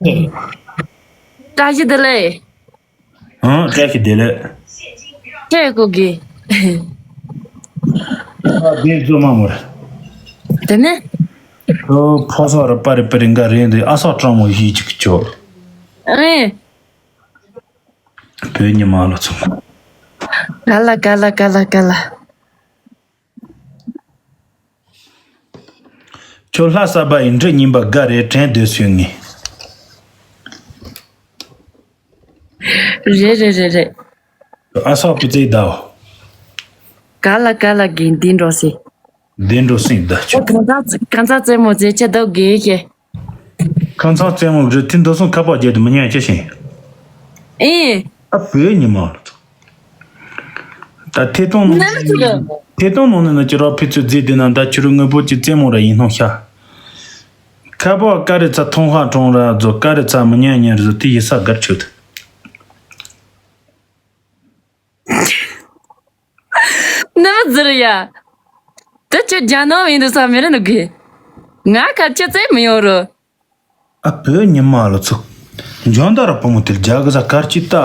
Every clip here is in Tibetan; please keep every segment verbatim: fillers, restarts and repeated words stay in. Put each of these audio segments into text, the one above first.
བཀྲ་ཤིས་བདེ་ལེགས། ཨང་། བཀྲ་ཤིས་བདེ་ལེགས། ཁྱེད་ཀོ་གི། ཨ་བདེ་བཟོ་མ་མོར། དེ་ནས། ཨོ་ཕོ་སོགས་ར་པ་རི་པ་རི་འགའ་རེ་འདི་ཨ་སོགས་སྤྲང་མོ་ཡིད་ཅིག་ཅོ། ཨེ། བོད་ཉི་མ་ལོ་ཚོ། ག་ལ་ག་ལ་ག་ལ་ག་ལ། ཁྱོད་ལྷ་ས་པ་ཡི་འབྲི་ཉིན་པ་དགའ་རེད་དྲན་སྡོད་སོང་ངས། རེད་རེད་རེད་རེད། ཨ་སོག་པི་ཙེ་དའོ། ག་ལ་ག་ལ་གི་འདི་འགྲོ་སི། འདི་འགྲོ་སི་ད་ཆོ། གང་ཚ་གང་ཚ་རྩེད་མོ་རྩེ་ཆེ་དོ་གེ་ཤེ། ཁང་ཚང་རྩེད་མོ་རེད་དེ་འདོད་སོང་ཁ་པར་རྒྱབ་དུ་མི་ཉན་ཅི་ཞིང་། ཨེ། ཨ་བོད་ཉི་མ་ལ་ཚོ། ད་ཐེ་ཏོང་ནང་ནས་ཐེ་ཏོང་ནང་ནས་ན་ཅི་རོ་ཕི་ཚུ་རྫི་དེ་ན་ད་ཆུ་རུ་དངོས་པོ་ཅི་རྩེད་མོ་ར་ཡིན་སྣང་ཤ། ཁ་པར་ཀ་རི་ཚ་ཐོང་ཧ་གྲོང་ར་རྫོ་ཀ་རི་ཚ་མི་ཉན་ཉན་རྫོ་དེ་ཡི་ས་གར་ཆུ་ད། ནམ་ཟིར་ཡ། དེ་ཁྱོད་རྒྱ་ནོམ་ཡིན་དུ་ས་མི་རེད་ནུ་གི། ང་ཁ་ཆེ་ཙེ་མི་ཡོང་རོ། ཨ་བོད་ཉི་མ་ལ་ཚུགས། འཇོན་དར་བུ་མོ་དེར་རྒྱ་གི་ས་གར་གྱི་ལྟ།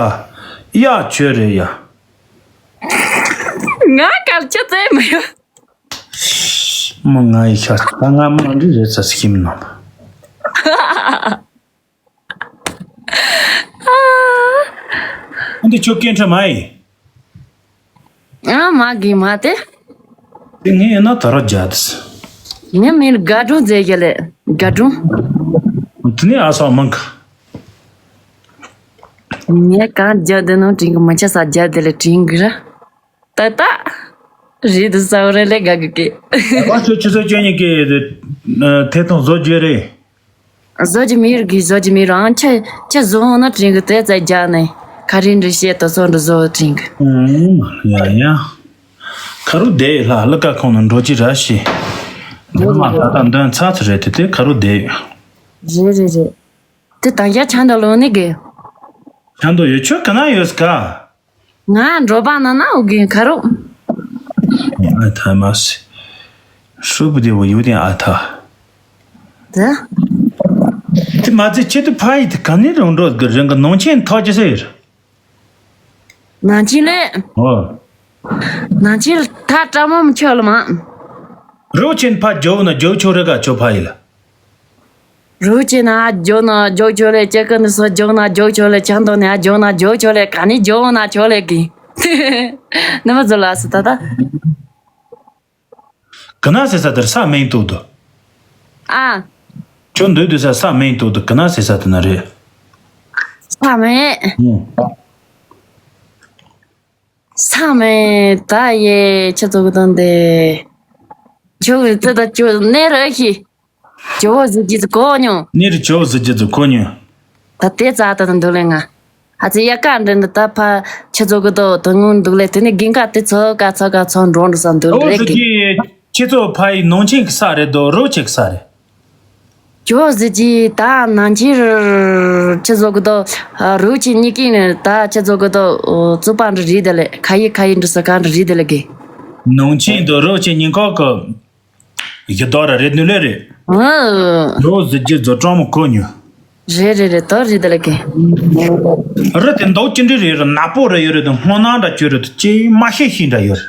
ཡ་ཆོས་རེད་ཡ། ང་གར་ཆ་ཙེ་མི་ཡོད། མི་ང་ཡི་ཤ་ད་ང་མ་འདྲི་རེད་ས་སྐྱིམ་ནམ། ཨ་འདི་ཆོ་སྐད་འཕྲི་མ་ཡི། ཨ་མ་གི་མ་དེ། དེ་ངས་ཡིན་ན་ད་ར་རྒྱ་དེ། ངས་མིན་དགའ་སྒྲུང་མཛད་རྒྱ་ལས་དགའ་སྒྲུང་། དེ་ནས་ཨ་ས་མང་གི། ངས་གང་རྒྱ་དེ་ནང་དྲིན་གི་མི་ཆ་ས་རྒྱ་དེ་ལས་དྲིན་གི་ར། ཏག་ཏག་རེད་དུ་ས་བ་རེ་ལས་དགའ་གི་གི། ཨ་ཆོ་ཆུ་ཚོད་བཅུ་གཉིས་ཀྱི་ཐད་གཏོང་བཟོ་རྒྱུ་རེད། བཟོ་རྒྱུ་མི་རུ་གི་བཟོ་རྒྱུ་མི་རུ་ཨང་ཆ་ཆ་བཟོ་འོང་ན་དྲིན་གི་དེ་ཙ་རྒྱ་ནས་ཁ་རིན་འདྲི་བཤད་དོ་ཚོ་འདྲི་བཟོ་དྲིན་གི། ཨུམ། ཡ་ཡ། ཁ་རུ་བསྡད་ལྷ་ཀླུ་ཀ་ཁོང་ནང་འགྲོ་ཅི་ར་ཤི། འདི་མ་ད་ད་འདོན་ཚ་ཚ་རེད་དེ་དེ་ཁ་རུ་བསྡད། རེད་རེད་རེད། དེ་དང་རྒྱ་ཆང་དང་ལོ་ནི་གི། ཆང་དང་ཡོད་ཆོད་ག་ན་ཡོད་ཀ། ང་འགྲོ་པ་ན་ན་འུ་གི་ཁ་རུ། ཨ་ཐ་མ་སི། ཧྲུ་པུ་དེ་བོ་ཡུ་དེ་ཨ་ཐ། དེ། དེ་མ་ཚད་ཁྱེད་དུ་ཕ་ཡི་དེ་ག་ནས་རང་འགྲོ་གི་རང་གི་ནང་ཆེན་ཐག་ཅི་ཟེར། ནང་ཆེན་ལས། ཨོ། ནང་ཆེན་ལ་ཐག་ཀྲ་མོ་མི་ཆོད་ལ་མ། རུ་ཆེན་ཕ་རྒྱོབ་ན་རྒྱོབ་ཆོག་རེ་ག་ཆོ་ཕ་ཡི་ལ། རུ་ཆེན་ན་རྒྱོབ་ན་རྒྱོབ་ཆོག་ལེ་ཅེ་ཀ་ནི་སོ་རྒྱོབ་ན་རྒྱོབ་ཆོག་ལེ་ཆང་དོ་ནི་རྒྱོབ་ན་རྒྱོབ་ཆོག་ལེ་ག་ནི་རྒྱོབ་ན་ཆོག་ལེ་གི། ནི་མ་ཛོ་ལ་སི་ད་ད། ག་ན་ཟེར་ས་དེར་ས་མིང་བཏགས་འདུག་ཨ། ཁྱོད་འདོད་དུ་ས་ས་མིང་བཏགས་འདུག་ག་ན་ཟེར་ས་དེ་ན་རེད། ས་མིང་། ཨུ། ས་མིང་ད་ཡེ་ཁྱེད་ཚོ་གི་དོན་དེ། ཁྱོད་ཀྱི་རྩི་ད་ཁྱོད་གནས་ར་ཤི། ཇོ་བོ་གཟི་བརྗིད་ཚོ་གོ་མྱོང་། གནས་རི་ཇོ་བོ་གཟི་བརྗིད་ཚོ་གོ་མྱོང་། ད་དེ་རྩ་ད་དང་འདུག་ལེ་ང་། ཨ་ཙི་ཡ་ཀ་འདྲི་འདི་ད་ཕ་ཁྱེད་ཚོ་གི་དོ་དོན་ངོ་འདུག་ལེ་དེ་ནི་དགིན་ཀ་དེ་ཚོ་ཀ་ཚོ་ཀ་ཚོ་འགྲོ་འགྲོ་ས་འདུག་ལེ་གི། ཁྱེད་ཚོ་ཕ་ཡི་ནང་ཆེན་གི་ས་རེད་དོ་རོ་ཆེ་གི་ས་རེད། ཇོ་བོ་གཟི་བརྗིད་ད་ནང་ཆེན་ཁྱེད་ཚོ་གི་དོ་རོ་ཆེ་གཉིས་ཀྱི་ནི་ད་ཁྱེད་ཚོ་གི་དོ་རྩུབ་པ་འདྲི་རེད་དེ་ལེ་ཁ་ཡི་ཁ་ཡི་འདྲི་ས་ཀ་འདྲི་རེད་དེ་ལེ་གི། ནང་ཆེན་དོ་རོ་ཆེ་གཉིས་ཀ་གི། ཡི་དོ་ར་རེད་ནུ་ལེ་རེད། ཨ། ལོ་གཟི་བརྗིད་རྫོ་གྲོང་མོ་གོ་ཉུ། རེད་རེད་རེད་དོ་རེད་དེ་ལ་གི། རི་དེ་མདོག་ཅི་འདྲ་རེད་རི་ནག་པོ་ར་ཡོད་རེད་དོ་སྔོ་ནག་འདྲ་ཅོ་རེད་དོ་ཅི་མ་ཤེས་ཤེས་འདྲ་ཡོད།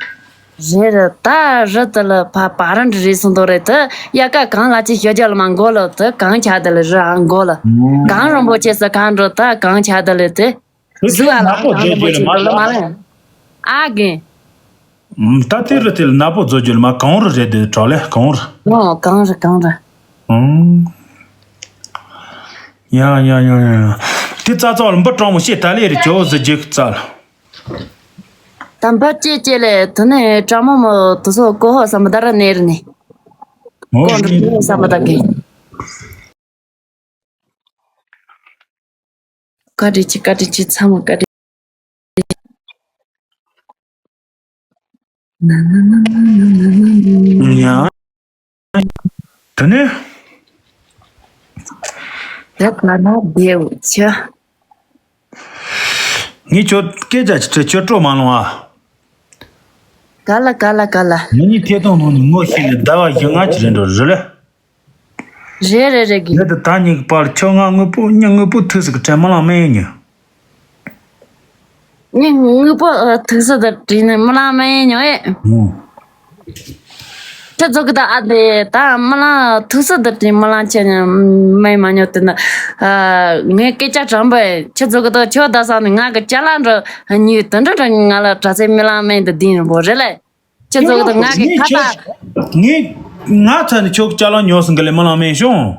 རེད་རེད་ད་རི་དེ་ལ་ཕ་པ་ར་འདྲ་རེད་སོང་དོ་རེད་དོ་ཡ་ཀ་གང་ལ་ཅི་ཤོད་རྒྱ་ལ་མ་མགོ་ལ་དོ་གང་ཆ་དེ་ལ་རི་ཨ་མགོ་ལ། གང་རིན་པོ་ཆེ་ས་གང་འགྲོ་ད་གང་ཆ་དེ་ལ་དེ། རི་དེ་ཟུ་ཨ་ལ་ནག་པོ་གང་རིན་པོ་ཆེ་འགྲོ་ལ་མ་ལ། ཨ་གི། ད་དེ་རི་དེ་ལ་ནག་པོ་བཟོ་རྒྱུ་ལ་མ་གངས་རི་རེད་དེ་གྲོགས་ལེ་གངས་རི། ཨོ་གངས་རི་གངས་རི། ཨང་། ཡ་ཡ་ཡ་ཡ་ཡ། དེ་རྩ་རྩ་ལ་འབུ་སྤྲང་མོ་ཤེས་ད་ལེ་རི་ཇོ་བོ་གཟི་བརྗིད་རྩ་ལ། ད་འབུ་ཅེ་ཅེ་ལེ་དེ་ནས་སྤྲང་མོ་མོ་དེ་ཚོ་ཀོ་ཧོ་བསམ་པ་ད་ར་ནེ་རི་ནི། ཨོ། ཀོ་འདྲ་ཀོ་ཧོ་བསམ་པ་ད་གི། བཀའ་དྲིན་ཆེ་བཀའ་དྲིན་ཆེ་ཚང་མ་བཀའ་དྲིན་ཆེ། ཡ། དེ་ནས། ད་ག་ན་བདེའུ་ཆ། ངས་ཁྱོད་སྐད་ཆ་ཅིག་དྲི་ཁྱོད་སྤྲོ་མ་ལོང་ཨ། ག་ལ་ག་ལ་ག་ལ། ང་གཉིས་ཐད་གཏོང་ནང་ནས་ངོ་ཤེས་ནས་ཟླ་བ་བཞི་ལྔ་ཅིག་རེད་འགྲོ་རེད་ལ། རེད་རེད་རེད་གི། ངས་ད་ད་ཉིད་ཀྱི་པར་ཁྱོད་ང་དངོས་པོ་ཉིད་དངོས་པོ་ཐུག་ཟིག་གི་དྲན་མི་ལང་མེད་ཉོ། ངས་དངོས་པོ་ཨ་ཐུག་ས་དང་བྲིས་ནས་མི་ལང་མེད་ཉོ་ཨེ། ཨོ། ཁྱེད་ཚོ་གི་ད་ཨ་དེ་ད་མི་ལང་ཐུག་ས་དང་བྲིས་མི་ལང་ཆེ་ཉོ་མེད་མ་ཉོ་དེ་ན། ཨ་ངས་སྐད་ཆ་དྲང་པོ་ཨེ། ཁྱེད་ཚོ་གི་ད་ཁྱོད་ད་ས་ནས་ང་གི་ཅ་ལག་འདྲ་ཉོས་དེ་འདྲ་འདྲ་ང་ལ་དྲ་ཚིགས་མི་ལང་མེད་འདི་བདེན་པོ་རེད་ལེ། ཁྱེད་ཚོ་གི་ད་ང་གི་ཁ་པར། ངས་ང་ཚ་ནས་ཁྱོད་ཀྱི་ཅ་ལག་ཉོ་སོང་གི་ལས་མི་ལང་མེད་བྱུང་།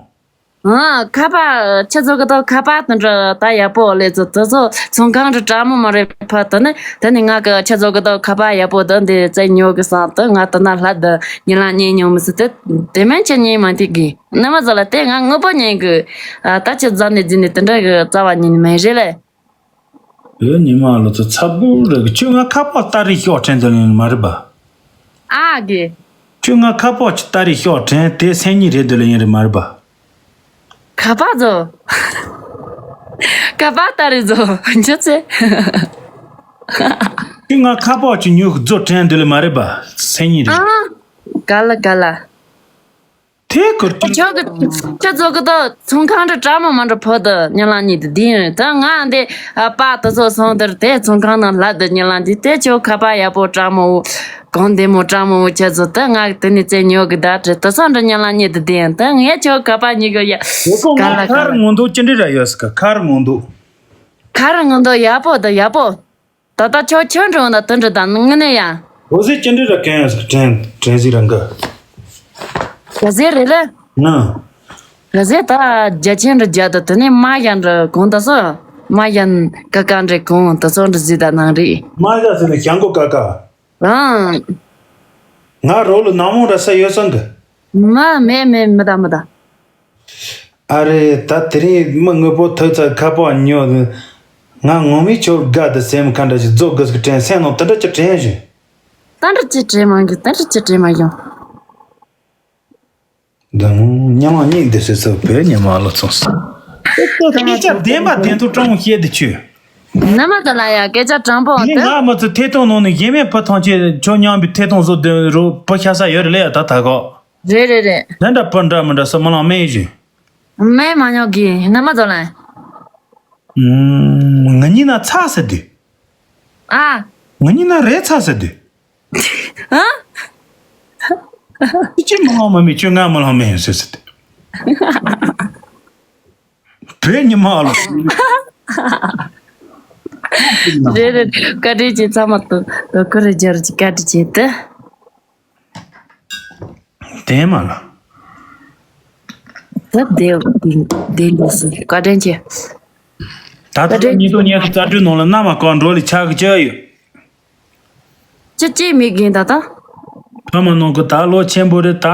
ཨ་ཁ་པར་ཁྱེད་ཚོ་གི་ད་ཁ་པར་དེ་འདྲ་ད་ཡག་པོ་ལས་ཚོ་དེ་ཚོ་ཚོང་ཁང་འདྲ་དྲང་མོ་མ་རེད་ཕ། དེ་ནི་དེ་ནི་ང་གི་ཁྱེད་ཚོ་གི་ད་ཁ་པར་ཡག་པོ་ད་འདི་ཚེ་ཉོ་གི་སང་ད་ང་ད་ན་ལྷ་ད་ཉི་ལ་ཉན་ཉོ་མི་སྲིད་དེ། དེ་མན་ཆད་ཉན་མ་ཐིག་གི་ནི་མ་ཟ་ལ་དེ་ང་དངོས་པོ་ཉན་གི། ཨ་ད་ཁྱེད་ཟ་ནས་འཛིན་ནས་དེ་འདྲ་གི་རྩ་བ་ཉིད་ནས་མེད་རེད་ལེ། ཨེ་ཉི་མ་ལོ་ཚོ་ཚ་པོ་རེད་གི། ཁྱོད་ང་ཁ་པར་སྟ་རེ་ཤོག་དྲན་དུ་ལེན་མ་རེད་པ། ཨ་གི། ཁྱོད་ང་ཁ་པར་གྱི་སྟ་རེ་ཤོག་དྲན་དེ་སེམས་ཉིད་རེད་དུ་ལེན་ཡིན་རེད་མ་རེད་པ། ཁ་པར་ཛོ། ཁ་པར་སྟ་རེ་ཛོ་འཇོ་ཚེ། ཁྱོད་ང་ཁ་པར་གྱི་ཉོ་གི་ཛོ་དྲན་དུ་ལེན་མ་རེད་པ། སེམས་ཉིད་རེད། ཨ་ག་ལ་ག་ལ། དེ་གར་ཁྱོད་ཀྱི་ཁྱོད་ཚོ་གི་ད་ཚོང་ཁང་འདྲ་དྲང་མོ་མ་འདྲ་བོ་ད་ཉི་ལ་ཉིད་དུ་བདེན་རེད། ད་ང་འདི་ཨ་པ་ད་ཚོ་སོང་དེར་དེ་ཚོང་ཁང་ནང་ལ་ད་ཉི་ལ་ཉིད་དེ་ཁྱོད་ཁ་པར་ཡག་པོ་དྲང་མོ་གང་བདེ་མོ་དྲང་མོ་ཁྱེད་ཚོ་ད་ང་དེ་ནི་རྩེ་ཉོ་གི་ད་དྲི་ད་སོང་འདྲ་ཉི་ལ་ཉིད་དུ་བདེན། ད་ངས་ཁྱོད་ཁ་པར་ཉོ་གི་ཡ། དེ་ཚོ་ག་ང་ལ་ག་ཁར་ལ་ངོ་མདོག་ཅི་འདྲ་ར་ཡོད་ས་ག་ཁར་ངོ་མདོག་ཁར་ངོ་མདོག་ཡག་པོ་ད་ཡག་པོ། ད་ལྟ་ཁྱོད་ཁྱོད་འགྲོ་ན་དུ་འགྲོ་དང་དངོས་གནས་ཡ། འོ་ཟེར་ཅི་འདྲ་ར་གན་ཡོད་ཟེར་དྲན་དྲན་ཟིག་རང་གི། ག་ཟེར་རེད་ལེ། ང་། ག་ཟེར་ད་རྒྱ་ཆེན་འདྲ་རྒྱ་དུ་དེ་ནས་མ་ཡན་འདྲ་གོང་ད་སོ། མ་ཡན་ཀ་ཀ་འདྲ་གོང་ད་སོ་འདྲ་ཟིག་ད་ནང་རེད། མ་ཡ་ཟེར་ནས་ཞང་གོ་ཀ་ཀ། ཨང་། ང་རོ་ལ་ནག་མོ་འདྲ་ས་ཡོད་སང་གི། མ་མེད་མེད་མི་ད་མི་ད། ཨ་རེ་ད་དེ་རིང་མི་དངོས་པོ་ཐོས་ཚར་ཁ་པར་ཉོ། ང་ངོ་མའི་ཆོར་དགའ་དུ་སེམས་ཁ་འདྲ་ཞིག་རྫོགས་དགོས་སུ་དྲན་སེམས་ནང་དེ་འདྲ་ཅི་དྲན་བཞིན། ད་འདྲ་ཅི་དྲན་མ་གི་ད་འདྲ་ཅི་དྲན་མ་ཡོང་། འདི་ཉམ་ཉིག་འདི་སེ་སོ་བོད་ཉི་མ་ལོ་ཚོང་ས། སྐད་ཆ་བདེན་པ་བདེན་ཐུག་ཀྲོང་བཤད་དུ་ཆུ། ནི་མ་ད་ལ་ཡ་སྐད་ཆ་དྲང་པོ་དེ་ང་མ་ཚོ་ཐད་གཏོང་ནང་ནས་གཞན་མེད་ཕུ་ཐང་ཆེ་ཁྱོད་མཉམ་པའི་ཐད་གཏོང་བཟོ་དུ་རོ་བུ་ཤ་ས་ཡོད་རེད་ལེ་ཡ་ད་ད་གོ། རེད་རེད་རེད། ད་འདྲ་པོ་འདྲ་མི་འདྲ་ས་མ་ལང་མེད་ཞིང་། མེད་མ་ཉོ་གི་ནི་མ་ཚོ་ལ། ང་གཉིས་ན་ཚ་ཟེར་དུས། ཨ། ང་གཉིས་ན་རེད་ཚ་ཟེར་དུས། ཨ། ཅི་མ་ལང་མ་མེད་ཁྱོད་ང་མ་ལང་མེད་ཟེར་ཟེར་དུས། བོད་ཉི་མ་ལ། རེད་རེད་བཀའ་དྲིན་ཆེ་ཚང་མ་དུ་དུ་ཁུ་རེ་རྒྱར་གྱི་བཀའ་དྲིན་ཆེ་དུ། དེ་མ་ལ། ད་དེ་དེ་འདུག་སུ་བཀའ་དྲིན་ཆེ། ད་ལྟ་ཉིས་སྟོང་ཉི་ཤུ་རྩ་དྲུག་ནང་ལ་མནའ་མ་བཀག་འགྲོ་ལས་ཆག་གི་ཅི་ཡོད། ཅི་ཅི་མི་རྒན་ད་ད། ཕ་མ་ནང་གི་ད་ལོ་ཆེན་པོ་རེད་ད།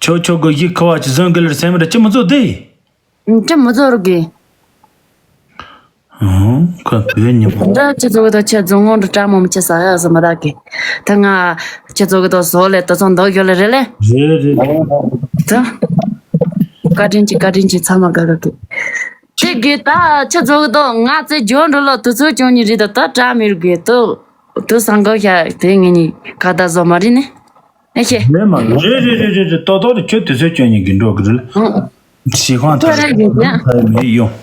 ཆོག་ཆོག་གི་ཡིག་ཁ་བ་ཅི་བཟོ་གི་ལེར་སེམས་ར་ཅི་མི་བཟོ་དེ། ཅི་མི་བཟོ་རུ་གི། ཁ་བོད་ཉི་མ། འདྲ་ཁྱེད་ཚོ་གི་ད་ཁྱེད་རྫོང་ངོ་འདྲ་བཀྲ་མོ་མི་ཁྱེད་ས་ཡ་ཟ་མ་ད་གི། ད་ང་ཁྱེད་ཚོ་གི་ད་བཟོ་ལས་ད་ཚོ་འདོག་ཡོད་ལེ་རེད་ལེ། རེད་རེད། ད་བཀའ་དྲིན་གྱི་བཀའ་དྲིན་གྱི་ཚང་མ་དགའ་རུ་གི། དེ་གི་ད་ཁྱེད་ཚོ་གི་ད་ང་ཚེ་ཇོ་འགྲོ་ལོ་དུ་ཚོད་ཅུང་ཉི་རི་ད་ད་བཀྲ་མི་རུ་གི་ད་དུ་སང་གོ་ཤ་དེ་ངེད་གཉིས་ཁ་ད་བཟོ་མ་རི་ནི། ཨེ་ཤེ། རེད་མ་རེད་རེད་རེད་རེད་རེད་ཏོག་ཏོག་རེད་ཁྱོད་དུས་ཚོད་སྐྱོན་ཉིན་གི་འགྲོ་གི་རེད། ཨང་། ཞི་ཁང་ཐ་ཁྱོད་རེད་རེད་ཡ། ཐ་མེད་ཡོང་།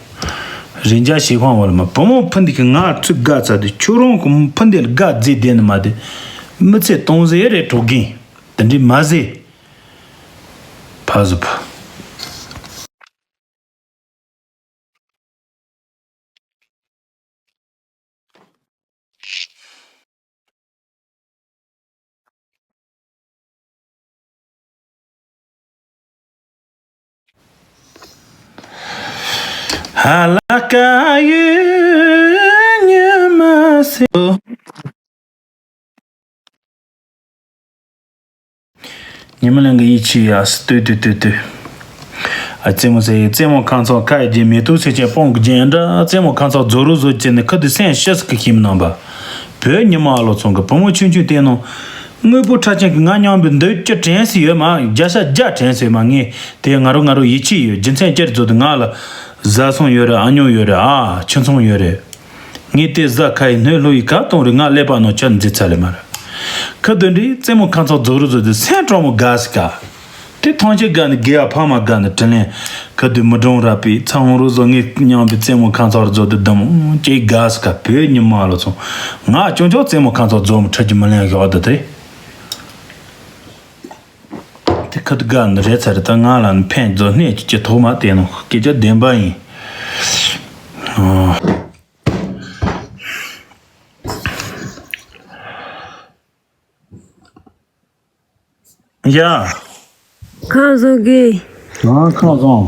རིན་འཇགས་ཞི་ཁང་བ་ལ་མ་བུ་མོ་ཕུ་འདི་གི་ང་ཚུགས་དགའ་ཚ་དུས་ཁྱོད་རང་གི་ཕུ་འདི་ལ་དགའ་རྫི་བསྡད་ནི་མ་དེ། མི་ཚེ་སྟོང་ཟད་རེད་གྲོགས་རྒན། དེ་འདྲི་མ་ཟད། ཕ་ཟུ་ཕ། ཧ་ལ་ཀ་ཡུལ་ཉི་མ་སེ། ཉི་མ་ལན་གི་ཡིད་ཆེས་ཡ་སི་ཏུ་ཏུ་ཏུ་ཏུ། ཨ་རྩེད་མོ་ཟེར་ཡི་རྩེད་མོ་ཁང་ཚོགས་ཁ་ཡི་རྗེས་མེ་ཏོག་སེར་ཆེན་སྤང་གི་རྒྱན་འདྲ་རྩེད་མོ་ཁང་ཚོགས་རྫོགས་རུ་བཟོ་བྱས་ནས་ཁུ་དུ་སེམས་ཤི་སི་གི་ཤིམ་ནང་པ། བོད་ཉི་མ་ཨ་ལོ་ཚང་གི་བུ་མོ་ཆུང་ཆུང་དེ་ནང་དངོས་པོ་ཁྲ་ཆེན་གི་ང་མཉམ་པའི་འདོད་སྐྱོ་དྲན་སི་ཡོད་མ་བརྒྱ་ཆ་བརྒྱ་དྲན་སི་ཡོད་མ་ངས་དེ་ང་རོ་ང་རོ་ཡིད་ཆེས་ཡོད་རྒྱུ་མཚན་ཅིར་བཟོ་དུ་ང་ལ་བཟའ་ཚང་ཡོད་རེད་ཨ་ཉོ་ཡོད་རེད་ཨ་ཁྱི་ཚང་ཡོད་རེད། ངས་དེ་ཟ་ཁ་ཡི་སྣོད་ལྷོ་ཡི་ཁ་གཏོང་རེ་ང་ཀླད་པ་ནང་ཆ་འཛི་ཚ་ལེ་མ་རེད། ཁ་དོན་འདྲི་རྩེད་མོ་ཁ་ཚོགས་རྫོགས་རུ་བཟོ་དུས་སེམས་གྲོགས་མོ་དགའ་སི་ཀ། དེ་ཐང་ཆེན་དགའ་ནི་དགེ་བ་ཕ་མ་དགའ་ནི་དྲིན་ལན་ཁ་དུས་མི་སྒྲུང་ར་པའི་ཚ་འོང་རུ་བཟོ་ངས་མཉམ་པའི་རྩེད་མོ་ཁང་ཚར་བཟོ་དུ་བསྡམ་ཅེས་དགའ་སི་ཁ་བོད་ཉི་མ་ལོ་ཚོ་ང་ཅུང་ཅུང་རྩེད་མོ་ཁང་ཚར་བཟོ་མི་ཁྲི་གི་མི་ལན་ཞོག་དུ་དེ། དེ་ཁ་དུ་དགའ་ནི་རེད་ཚ་རེད་ད་ང་ལ་ནི་ཕན་རྫོ་སྣེ་ཅི་ཅི་ཐོག་མ་བལྟས་ནོ་སྐད་ཆ་བདེན་པ་ཡིན། ཨོ། ཡ། ཁམས་བཟང་དགེ། ང་ཁམས་བཟང་།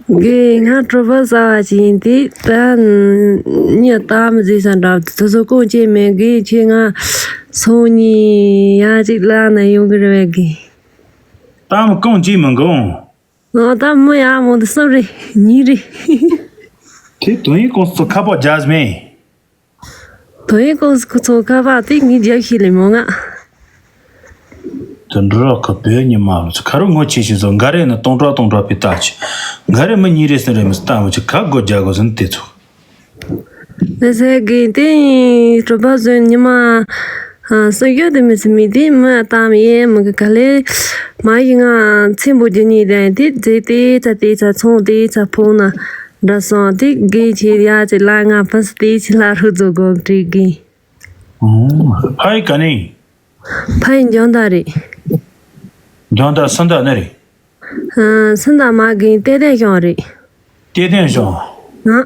དགེ་ང་གྲོད་པ་ཟ་བ་ཅིག་ཡིན་ཏེ་ད་ཉི་ལྟ་མི་ཟེར་ས་འདྲ་དེ་ཚོ་ཀོང་ཅེས་མེད་དགེ་ཁྱེད་ང་སོང་ཉིན་ཡ་ཅིག་ལ་ན་ཡོང་གི་རེད་བས་དགེ། ད་མི་ཀོང་ཅེས་མི་འགོང་། ང་ད་མི་ཡ་མོ་དེ་གསུམ་རེད་གཉིས་རེད། དེ་དོན་ཡིན་ཀོང་སུ་ཁ་པོ་ཇཱ་སི་མེ། དོན་ཡིན་ཀོང་སུ་ཁོ་ཚོ་ཁ་པ་དེ་ངའི་རྒྱབ་ཤི་ལེ་མོ་ང་། དུད་འགྲོ་ཁ་བོད་ཉི་མ་ལོ་ཚོ་ཁ་རུ་ངོ་ཆེ་ཤི་བཟོ་འགའ་རེ་ནི་སྟོང་ཕྲག་སྟོང་ཕྲག་པའི་ལྟ་ཆེ། འགའ་རེ་མི་གཉིས་རེ་གསུམ་རེ་མི་སྟ་མོ་ཆེ་ཁ་སྒོ་རྒྱག་དགོས་ཟིན་དེ་ཚོ། ལ་ཟེར་གི་དེ་གྲོད་པ་བཟོས་ཉི་མ་སུ་ཡོད་དེ་མི་སི་མི་དེ་མི་ལྟ་མི་ཡེ་མི་གི་ག་ལེ་མ་ཡི་ང་ཚེ་འབོ་རྒྱུ་ཉིད་དེ་དེ་རྫས་དེ་ཚ་དེ་ཚ་ཚོང་དེ་ཚ་ཕོག་ན་འདྲ་སོང་དེ་དགེ་ཆེ་ཡ་ཆེ་ལ་ང་ཕ་སི་དེ་ཆེ་ལ་རུ་རྫོ་གོ་དྲི་གི། ཕ་ཡི་ག་ནས། ཕ་ཡི་འཇང་ད་རེད། འཇང་ད་སུན་ད་ནི་རེད། ཨ། སུན་ད་མ་གིན་ཏེ་ཏན་ཤོང་རེད། ཏེ་ཏན་ཤོང་། ཨ།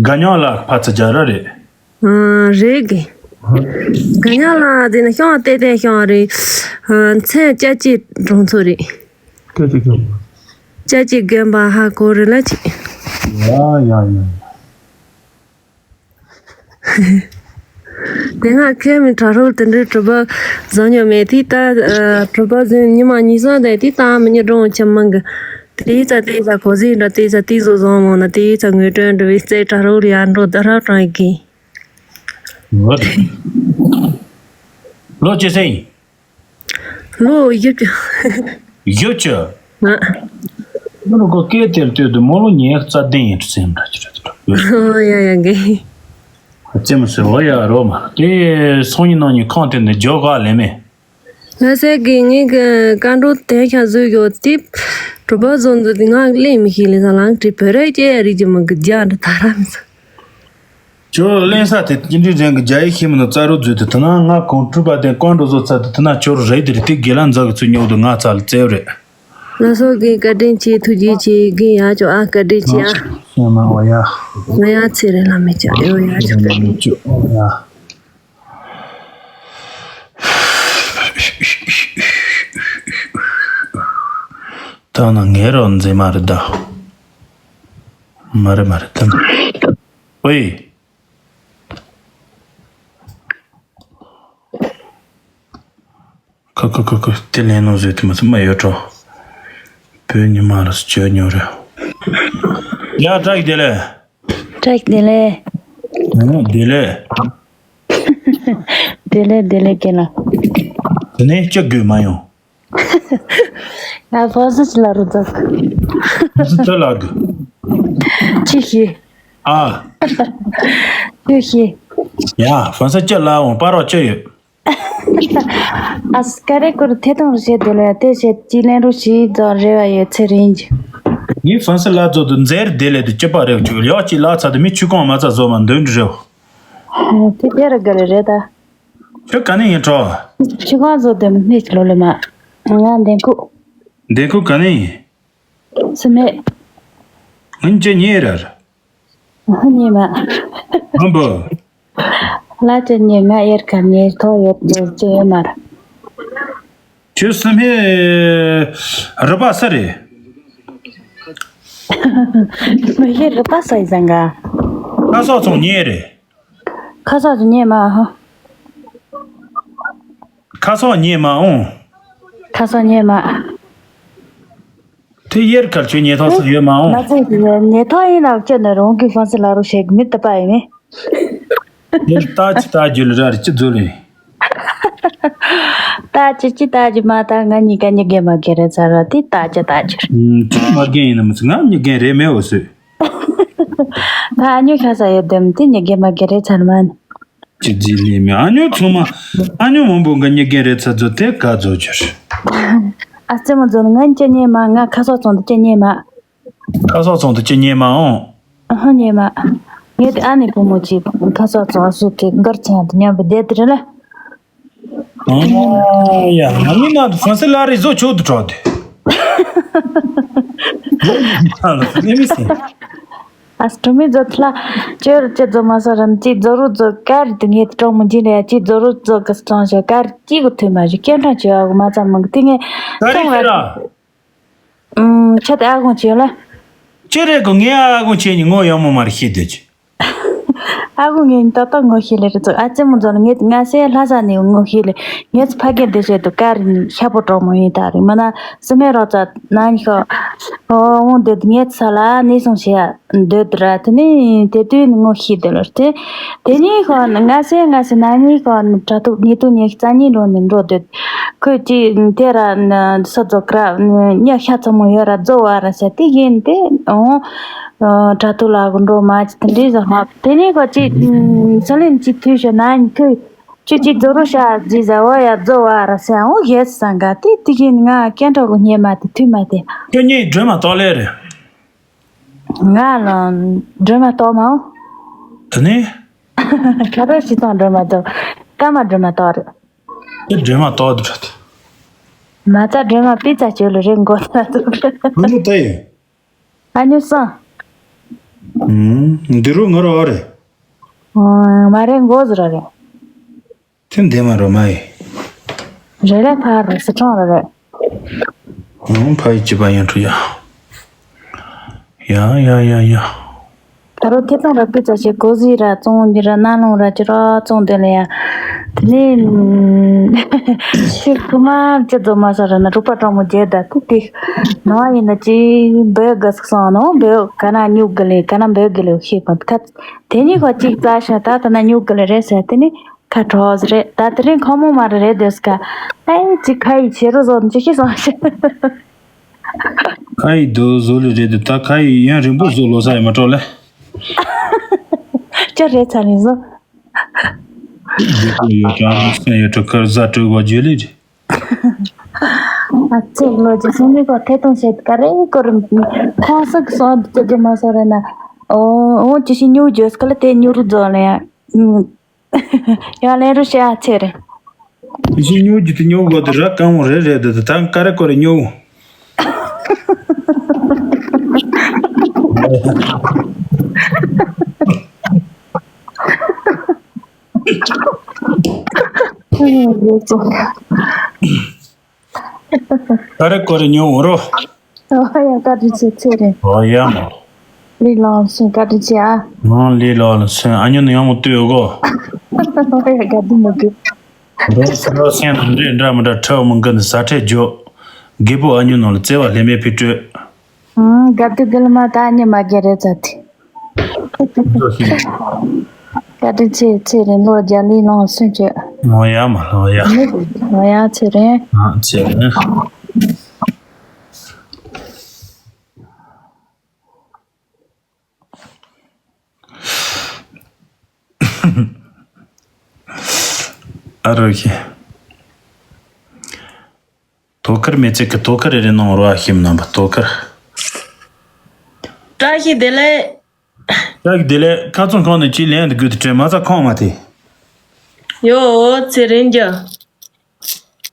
དགའ་ཉང་ལ་ཕ་ཚ་རྒྱ་ར་རེད། ཨ། རེད་གི། དགའ་ཉང་ལ་དེ་ནི་ཤོང་ཏེ་ཏན་ཤོང་རེད། ཨ། མཚན་ཅ་ཅི་གྲོང་ཚོ་རེད། ཅ་ཅི་གོན་པ་ཧ་གོ་རེད་ལ་ཅི། ཡ་ཡ་ཡ། དེ་སྔ་ཁེ་མི་དྲ་རོལ་དེ་འདྲའི་གྲུ་པ་བཟང་ཉོ་མེད་དེ་ད་གྲུ་པ་བཟང་ཉི་མ་གཉིས་སོང་དེ་དེ་ད་མི་ཉོ་གྲོང་ཁྱིམ་མང་གི་དེ་ཡི་ཚ་དེ་ཡི་ཚ་གོ་ཟི་འདྲ་དེ་ཡི་ཚ་དེ་བཟོ་བཟང་མང་ན་དེ་ཡི་ཚ་ངོས་སྤྲོད་འདྲ་བའི་རྩེ་དྲ་རོལ་ཡར་འགྲོ་ད་ར་གྲོང་གི། ལོ་ཅི་སེ་ཡིན། ལོ་བཞི་བཅུ། བཞི་བཅུ། ང་། ང་རང་གི་སྐད་དེར་ལྟོས་དུས་མོ་ལོ་ཉི་ཤུ་རྩ་བདུན་ཡིན་ཟེར་འདྲ་ཅི་རེད་འདུག་ཨོ་ཡ་ཡ་གི། ཙེ་མོ་ཟེར་བ་ཡ་རོ་མ་དེ་སང་ཉིན་གནངས་ཉིན་ཁང་དེ་ནས་རྒྱོ་ག་ལེ་མེ། ལ་སེ་གི་ངེད་ཀྱི་བཀའ་འགྲོ་དེ་ཤ་བཟོས་ཡོད་དེ། གྲུ་པ་བཟོ་འདུག་དེ་ང་གླེང་མི་ཤེས་ལེ་ས་ལང་ཀྲི་བོད་ར་སྐད་རིགས་ཀྱི་མི་གི་རྒྱ་འདྲ་ད་ར་མི་ཚ། ཁྱོད་གླེང་ས་དེ་ཅི་འདྲའི་རེད་གི་རྒྱ་ཡིག་ཤེས་མི་འདུག་རྩ་རུ་འཛུལ་དུ་དེ་ན་ང་གོང་སྤྲུལ་པ་དེ་བཀའ་འགྲོ་བཟོ་ཚར་དུ་དེ་ན་ཁྱོད་རེད་དེ་རེད་དེ་དགེ་ལ་འཛག་གི་ཚུལ་ཉོག་དུ་ང་ཚ་ལ་བཙལ་རེད། ལ་སོགས་ཀྱི་བཀའ་དྲིན་ཆེ་ཐུགས་རྗེ་ཆེ་རྒན་ཡ་ཅོ་ཨ་བཀའ་དྲིན་ཆེ་ཨ། ཤེས་མ་འོ་ཡ། ང་ཡ་ཚེ་རེ་ལ་མི་ཅོ་ཨེ་འོ་ཡ་ཅོ་བཀའ་དྲིན་ཆེ། འོ་ཡ། ད་ན་ངའི་རོ་མཛེས་མ་རེད་ད། མ་རེད་མ་རེད་ད། ཨོའི། ཁ་ཁ་ཁ་ཁ་དེ་ལན་ནོ་བཟོས་དེ་མ་ཚད་མ་ཡོད་འགྲོ། བོད་ཉི་མ་ལ་སུ་བྱོས་ཉོ་རེད། ཡ་བཀྲ་ཤིས་བདེ་ལེགས། བཀྲ་ཤིས་བདེ་ལེགས། ཨོ་བདེ་ལེགས། བདེ་ལེགས་བདེ་ལེགས་རྒན་ལགས། དེ་ནས་ཅི་དགོས་མ་ཡོང་། ང་ཕོ་སི་ཅི་ལ་རུ་འཛག་ཕོ་སི་ཅི་ལ་གི་ཅི་ཤི། ཨ། ཅི་ཤི། ཡ་ཕོ་སི་ཅི་ལ་འོང་པ་རོགས་ཅི་ཡོད། ཨ་སི་ཀ་རེ་ཀུར་ཐེ་ཐོང་རུ་བྱེད་དེ་ལ་དེ་བྱེད་ཅི་ལེན་རུ་ཞི་རྫོགས་རེ་བ་ཡོད་ཚེ་རིང་གི། ངའི་ཕོ་སི་ལ་རྫོགས་དུ་མཛེར་དེ་ལས་དུ་སྐྱིད་པ་རེ་བ་ཆུ་ཡོག་ཅི་ལ་ཚ་དུ་མི་ཆུ་གང་མ་ཚ་བཟོ་མ་འདོན་རེ་བ། དེ་དེ་རུ་ག་རེ་རེད་ད། ཁྱོད་ག་ནས་ཡིན་གྲོ། ཆུ་ཁང་བཟོ་དེ་མི་ལོ་ལེ་མ། ང་འདན་ཁུ། འདན་ཁུ་ག་ནས་ཡིན། སུ་མེད། ངན་ཅི་ཉེ་ར། ངན་ཉེ་མ། ངན་པོ། ལ་ཅི་ཉེ་ང་ཡར་ཁ་ཉེ་ཐོ་ཡོད་ཅི་ཡོད་མ་ར། ཁྱོད་སུ་མེད། རུ་པ་སུ་རེད། མི་ཤེས་རུ་པ་སུ་ཡི་ཟང་ག་ཁ་སོག་ཚོང་ཉེ་རེད། ཁ་སོག་ཚོང་ཉེ་མ་ཧ། ཁ་སོག་ཉེ་མ་འོང་། ཁ་སོག་ཉེ་མ། དེ་ཡེར་ཁར་ཆོས་ཉེ་ཐོག་སུ་ཡོད་མ་འོང་། ང་ཚོས་ཉེ་ཐོག་ཡིན་ལ་སྐྱོན་ནས་རོང་གི་ཧྥོན་སི་ལ་རུ་ཞེག་མི་ལྟ་པ་ཡིན་ནི། དེར་ལྟ་ཅི་ལྟ་རྒྱུ་ལ་ར་རེ་ཅི་འཛུལ་ལེ། ལྟ་ཅི་ཅི་ལྟ་རྒྱུ་མ་ལྟ་ང་གཉིས་ཀ་གཉིས་ཀའི་མ་རྒན་རེད་ཚར་བ་དེ་ལྟ་ཅི་ལྟ་རྒྱུ་རེད། ཅི་མ་རྒན་ཡིན་ན་མི་ཚེ་ང་གཉིས་རྒན་རེད་མེད་འོ་སོས། ད་ཨ་ཉོ་ཤ་ས་ཡོད་དམ་དེ་གཉིས་ཀའི་མ་རྒན་རེད་ཚར་མ་ནི། ཅི་རྫི་ལས་མེད་ཨ་ཉོ་ཚང་མ་ཨ་ཉོ་མང་པོ་འགའ་གཉིས་རྒན་རེད་ཚར་རྫོ་དེ་ག་རྫོ་ཆུར། ཨ་རྩེད་མོ་རྫོང་ནི་ང་ཅི་ཉེ་མ། ང་ཁ་སོག་ཚོང་དུ་ཅི་ཉེ་མ། ཁ་སོག་ཚོང་དུ་ཅི་ཉེ་མ་འོང་། ཨ་ཧ་ཉེ་མ། ངས་དེ་ཨ་ནེ་བུ་མོ་ཅིག་ཁ་སོག་ཚོང་སུ་དེ་མགར་ཆང་དུ་མཉམ་པོ་བསྡད་དེ་རེད་ལ། ཨ་ཡ། ང་མི་ན་ཧྥ་རན་སི་ལ་རེ་བཟོ་ཆོག་ཏུ་གྲོགས་དེ། ལོ་ཡིན་ཐང་ལ་ནི་མི་སྲིད། ཨ་སི་ཀྲི་མི་བཟོ་ཐ་ལ་ཅོར་ཅི་བཟོ་མ་ས་རམ་ཅི་བཟོ་རུ་བཟོ་ཀར་དུ་ངས་གྲོགས་མོ་འཇིན་རེ་ཅི་བཟོ་རུ་བཟོ་གི་སྟོང་ཞོ་ཀར་ཅི་གི་ཐོས་མ་ཞུ་སྐད་འཕྲང་ཆེ་བ་གི་མ་ཙམ་མང་གི་དེ་ངས་ག་རེ་སྟོང་བ། ཤེས་ར། ཨུམ། ཆ་དེ་ཨ་ཁུང་ཆེ་ལ། ཅི་རེད་གོ། ངའི་ཨ་ཁུང་ཆེ་ནི་ངོ་ཡག་མོ་མ་རེད་ཤེས་འདོད་ཀྱི། ཨ་ཁུང་ངས་ནི་ཏག་ཏག་ངོ་ཤེས་ལེ་རེད་ཙོ། ཨ་ཙེ་མོ་ཛོ་ལ་ངས་ང་སེ་ལྷ་ས་ནས་ངོ་ཤེས་ལེ། ངས་ཕ་གི་འདི་བྱེད་དུ་ཀ་རི་ནི་ཤ་པོ་གྲོགས་མོ་ཡིན་ད་རེད་མ་ན་སི་མེ་རོ་ཙ་ན་ནི་ཤོ། ཨོ་འོང་འདི་ངས་ས་ལ་ནི་སོང་བྱེད་འདོད་ར་དེ་ནི་དེ་དུས་ནི་ངོ་ཤེས་འདོད་ལ་རེད། དེ་ནི་ཤོ་ང་སེ་ང་སེ་ན་ནི་ཤོ་དྲ་ཐུག་ཉིས་སྟོང་ཉི་ཤུ་རྩ་གཉིས་ལོ་ནས་འགྲོ་འདོད། ཁོས་ཅི་དེ་ར་ས་རྫོགས་ཀ་ར་ཉ་ཤ་ཚ་མོ་ཡོད་ར་རྫོགས་བ་ར་ས་དེ་ཡིན་དེ་ཨོ། དྲ་ཐུག་ལ་གོ་འགྲོ་མ་ཅི་དེ་འདྲའི་བཟོ་ཧོབ་དེ་ནས་ཁོ་ཅི་ས་ལེན་ཅི་དུས་ཤོ་ན་ནི་ཁོས་ཁྱོད་ཅི་རྫོགས་རུ་ཤ་རྫི་ཟ་བ་ཡ་རྫོགས་བ་ར་ས་ཨོ་ཡེ་སང་ག་དེ་དེ་ཡིན་ང་སྐད་འཕྲོག་གོ་ཉེ་མ་དེ་དུས་མ་དེ། ཁྱོད་གཉིས་སྒྲོལ་མ་གཏོང་ལེ་རེད། ང་ལ་སྒྲོལ་མ་གཏོང་མ་འོང་། དེ་ནས། ཁ་རོ་ཞིག་དང་སྒྲོལ་མ་གཏོང་། ཀ་མ་སྒྲོལ་མ་གཏོང་རེད། དེ་སྒྲོལ་མ་གཏོང་དུ་འགྲོ་དེ། མ་རྩ་སྒྲོལ་མ་པི་ཙ་བྱོས་ལ་རེད་མགོ་ཐ་དུ། ང་ལོ་ད་ཡོད། ཨ་ཉོ་སང་། ཨུམ། འདི་རུ་ང་རོ་ཨ་རེད། ཨོ། མ་རེད་མགོ་ཟུ་ར་རེད། དེ་འདི་མ་རོ་མ་ཡི། རེ་རེ་ཕ་རོ་སི་ཁྲོང་ར་རེད། ཨང་ཕ་ཡི་ཅི་པ་ཡང་ཁྲུ་ཡ། ཡ་ཡ་ཡ་ཡ། ད་རོ་ཐེ་ཏང་ར་པི་ཙ་ཞེ་གོ་ཟི་ར་ཙོང་འདི་ར་ན་ལོང་ར་ཅི་ར་ཙོང་དེ་ལ་ཡ། དེ་ནས་ཤི་ཁུ་མ་ཅི་རྫོ་མ་ས་ར་ན་རུ་པ་གྲོང་མོ་རྒྱལ་ད་ཁུ་ཏི། ནོ་ཡིན་ན་ཅི་འབོད་དགའ་སུ་སོང་ནོ་འབོད་ག་ན་ཉུག་གི་ལེ་ག་ན་འབོད་གི་ལེ་ཤེས་པ་ཁ། དེ་ནི་ཁོ་གཅིག་རྩ་ཤ་ད་ད་ན་ཉུག་གི་ལེ་རེད་ཟེར་དེ་ནི། ཁ་གྲོགས་རེད་ད་དེ་རིང་ཁོ་མོ་མ་རེད་རེད་འདོད་སྐ། ཨེ་ཅི་ཁ་ཡི་བྱེད་རོ་བཟོ་ཅི་ཤི་སོང་ཤི། ཁ་ཡི་དུ་བཟོ་ལེ་རེད་དུ་ད་ཁ་ཡི་ཡང་རིང་པོ་བཟོ་ལོ་ས་ཡི་མ་གྲོགས་ལེ། ཅི་རེད་ཚ་ནི་བཟོ། ཡོད་ཀྱང་སེམས་ཡོད་གྲོགས་ཁར་ཟ་སྤྲོད་གོ་རྒྱུ་ལེ་རེད། ཨ་ཙི་ལོ་ཅི་སོང་ནི་གོ་ཐེ་ཏོང་བྱེད་ཀ་རེ་གོ་རིམ་ཁོང་སང་གི་སོང་དུ་ཅི་མ་སོ་རེད་ན། ཨོ་ཨོ་ཅི་ཤི་ཉུ་བརྗོད་སྐ་ལ་དེ་ཉུ་རུ་བཟོ་ལེ་ཡ། ཡང་ལན་རུ་བཤད་ཨ་ཚེ་རེད། དེ་བཞིན་སྨྱུག་རྒྱུ་དེ་སྨྱུག་གོ་དེ་ར་རྐང་བ་རེ་རེ་དེ་དེ་དང་ཀ་རེ་ཀོ་རེ་སྨྱུག་ཀ་རེ་ཀོ་རེ་སྨྱུག་འོ་རོ། ཨོ་ཡ་བཀའ་དྲིན་ཆེ་ཚེ་རིང་། ཨོ་ཡ་མ། ལི་ལོང་སུན་བཀའ་དྲིན་ཆེ་ཨ། ང་ལི་ལོ་ལ་སུན་ཨ་ཉོ་ནི་ཡང་མོ་ལྟོས་གོ། ཨོ་ཡ་དགའ་སྡུག་མ་གི། རོ་སི་རོ་སེན་ནམ་རེ་འདྲ་མི་འདྲ་ཁྲ་མི་འགི་ནི་ཟ་ཁྲེ་འཇོ། རྒད་པོ་ཨ་ཉོ་ནང་ལ་བརྩེ་བ་ལྷད་མེད་ཕི་སྤྲོད། ཨང་དགའ་སྡུག་གི་ལ་མ་ད་ཨ་ཉི་མ་རྒྱ་རེ་ཙ་ཐི། བཀའ་དྲིན་ཆེ་ཚེ་རིང་ལོ་བརྒྱ་ལི་ལོང་སུན་བཅོས། ངོ་ཡ་མ་ལོ་ཡ། ངོ་ཡ་ཚེ་རིང་། ཨ་ཚེ་རིང་། ཨ་རོ་ཁྱེ། དོ་ཁར་མེ་ཚེ་གི་དོ་ཁར་རེ་རེ་ནང་རོ་ཨ་ཤིམ་ནང་པ་དོ་ཁར། བཀྲ་ཤིས་བདེ་ལེགས། བཀྲ་ཤིས་བདེ་ལེགས་ཁ་ཚོན་ཁང་ནས་ཅི་ལན་དུ་དགོས་དུ་དྲན་མ་ཚ་ཁོང་མ་དེ། ཡོ་ཚེ་རིང་རྒྱ།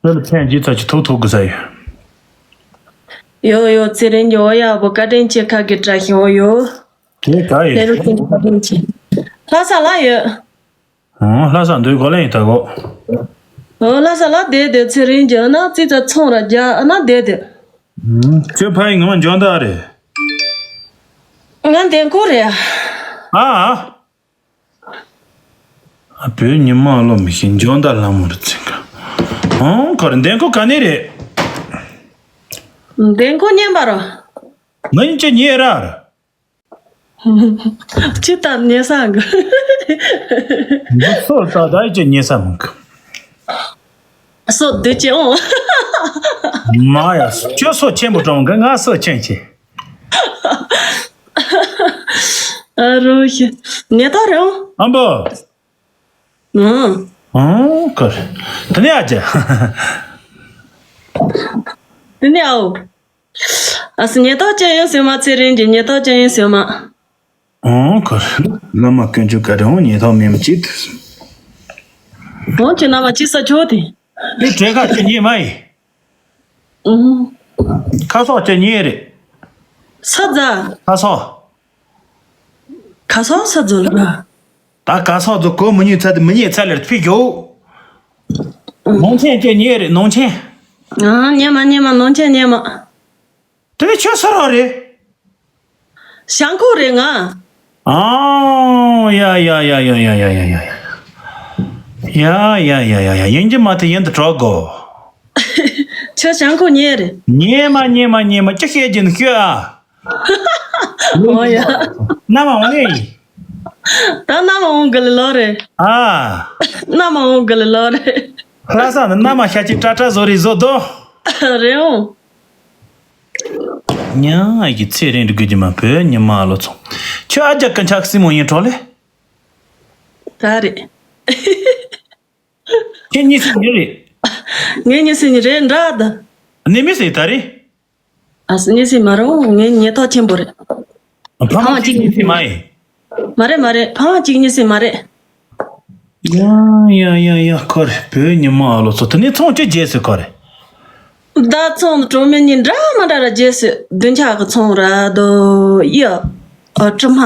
ཁྱོད་ལ་ཕན་རྒྱུ་ཚ་ཅི་ཐུག་ཐུག་གི་ས་ཡོད། ཡོ་ཡོ་ཚེ་རིང་རྒྱ་འོ་ཡ་བོ་བཀའ་དྲིན་ཆེ་ཁ་གི་བཀྲ་ཤིས་འོ་ཡོ། དེ་ག་ཡོད། ལས་རོགས་ཀྱི་བཀའ་དྲིན་ཆེ། ལྷ་ས་ལ་ཡོད། ཨོ་ལྷ་ས་འདོད་གོ་ལེན་ཡིན་ད་གོ། ཨོ་ལྷ་ས་ལ་བསྡད་བསྡད་ཚེ་རིང་རྒྱ་ན་ཙི་ཙ་ཚོང་ར་རྒྱ་ན་བསྡད་བསྡད། ཁྱོད་ཕ་ཡི་ངོ་མ་འཇོན་ད་རེད། ང་འདན་ཁོ་རེད་ཨ། ཨ་ཨ། ཨ་བོད་ཉི་མ་བློ་མི་ཤེས་འཇོན་ད་ལ་མོ་རེད་ཚིག་ག་ཨོ་ཁོ་རེ་འདན་ཁོ་ག་ནས་རེད། འདན་ཁོ་ཉན་པ་རོ། ང་ཡིན་ཅི་ཉེ་ར་ར། ཅི་ལྟར་ཉེ་ས་གི། འདི་སོ་ད་ད་ཅི་ཉེ་ས་མི་གི། སོ་བདེ་ཅི་འོང་། མ་ཡ་ཁྱོད་སོ་ཆེན་པོ་གྲོང་གི་ང་སོ་ཆེན་ཆེ། ཨ་རོ་ཤི། ཉེ་ད་རེད་འོང་། ཨམ་བོ། ཨང་། ཨང་། ཁོ་རེ། དེ་ནས་ཨ་ཅེ། དེ་ནས་ཨའོ། ཨ་སི་ཉེ་ཐོག་ཅན་ཡོད་སེམས་མ་ཚེ་རིང་གི་ཉེ་ཐོག་ཅན་ཡོད་སེམས་མ། ཨོ་ཁོ། བླ་མ་དཀོན་མཆོག་བཀའ་དྲིན་འོང་ཉེ་ཐོག་མེད་མི་ཅིག་འོང་ཁྱེད་རྣམ་པ་ཅི་ས་ཆོག་དེ། དེ་བྲེ་ཁ་ཅི་ཉེ་མ་ཡིན། ཨུམ། ཁ་སོག་ཅི་ཉེ་རེད། ས་རྫ། ཁ་སོག་ཁ་སོག་ས་རྫོ་ལ་ར། ད་ག་ས་ཚོ་གོ་མི་ཉན་ཚ་དེ་མི་ཉན་ཚ་ལེར་ཕི་གྱོ། ནོང་ཆེན་ཅེ་ཉེ་རེད་ནོང་ཆེན། ཨ་ཉེ་མ་ཉེ་མ་ནོང་ཆེན་ཉེ་མ། དེ་ནི་ཁྱོད་ས་རོ་རེད། ཤང་ཁུག་རེད་ང་། ཨོ་ཡ་ཡ་ཡ། ཡ་ཡ་ཡ་ཡ་ཡ། ཡིན་གྱི་མ་དེ་ཡིན་དུ་གྲོགས་གོ། ཁྱོད་ཤང་ཁུག་ཉེ་རེད། ཉེ་མ་ཉེ་མ་ཉེ་མ་ཅི་བཤད་ཀྱི་ནི་ཤོད་ཨ། ཨོ་ཡ། ན་མ་འོང་ངེ་ཡིན། ད་ན་མ་འོང་གི་ལ་ལོ་རེད། ཨ། ན་མ་འོང་གི་ལ་ལོ་རེད། ལྷ་ས་ནི་ན་མ་ཤ་ཅིག་ཏྲ་ཏྲ་བཟོ་རེད་བཟོ་དོ། རེད་འོང་། ཉ་ཨ་ཡི་ཚེ་རིང་འདྲི་དགོས་ཀྱི་མ་བོད་ཉི་མ་ལོ་ཚོ། ཁྱོད་ཨ་རྒྱ་ཀུན་ཆག་སྲིན་མོ་ཡིན་གྲོགས་ལེ། ད་རེད། ཁྱེད་གཉིས་སུ་ཉི་རེད། ངས་གཉིས་སུ་ཉི་རེད་འདྲ་ད། ནི་མི་སྲིད་ད་རེད། ཨ་སི་གཉིས་སུ་མ་རུང་ངས་ཉེ་ཐོག་ཆེན་པོ་རེད། ཕ་མ་གཅིག་གཉིས་སུ་མ་ཡིན། མ་རེད་མ་རེད་ཕ་མ་གཅིག་གཉིས་སུ་མ་རེད། ཡ་ཡ་ཡ་ཡ་ཁོ་རེ་བོད་ཉི་མ་ཨ་ལོ་ཚོ་དེ་ནས་ཚོང་ཅི་རྗེས་སུ་ཁོ་རེ། ད་ཚོང་གྲོང་མི་གཉིས་འདྲ་མ་འདྲ་ར་རྗེས་སུ་བདུན་ཆ་གི་ཚོང་ར་རྡོ་ཡི་ཨ་གྲིབ་མ།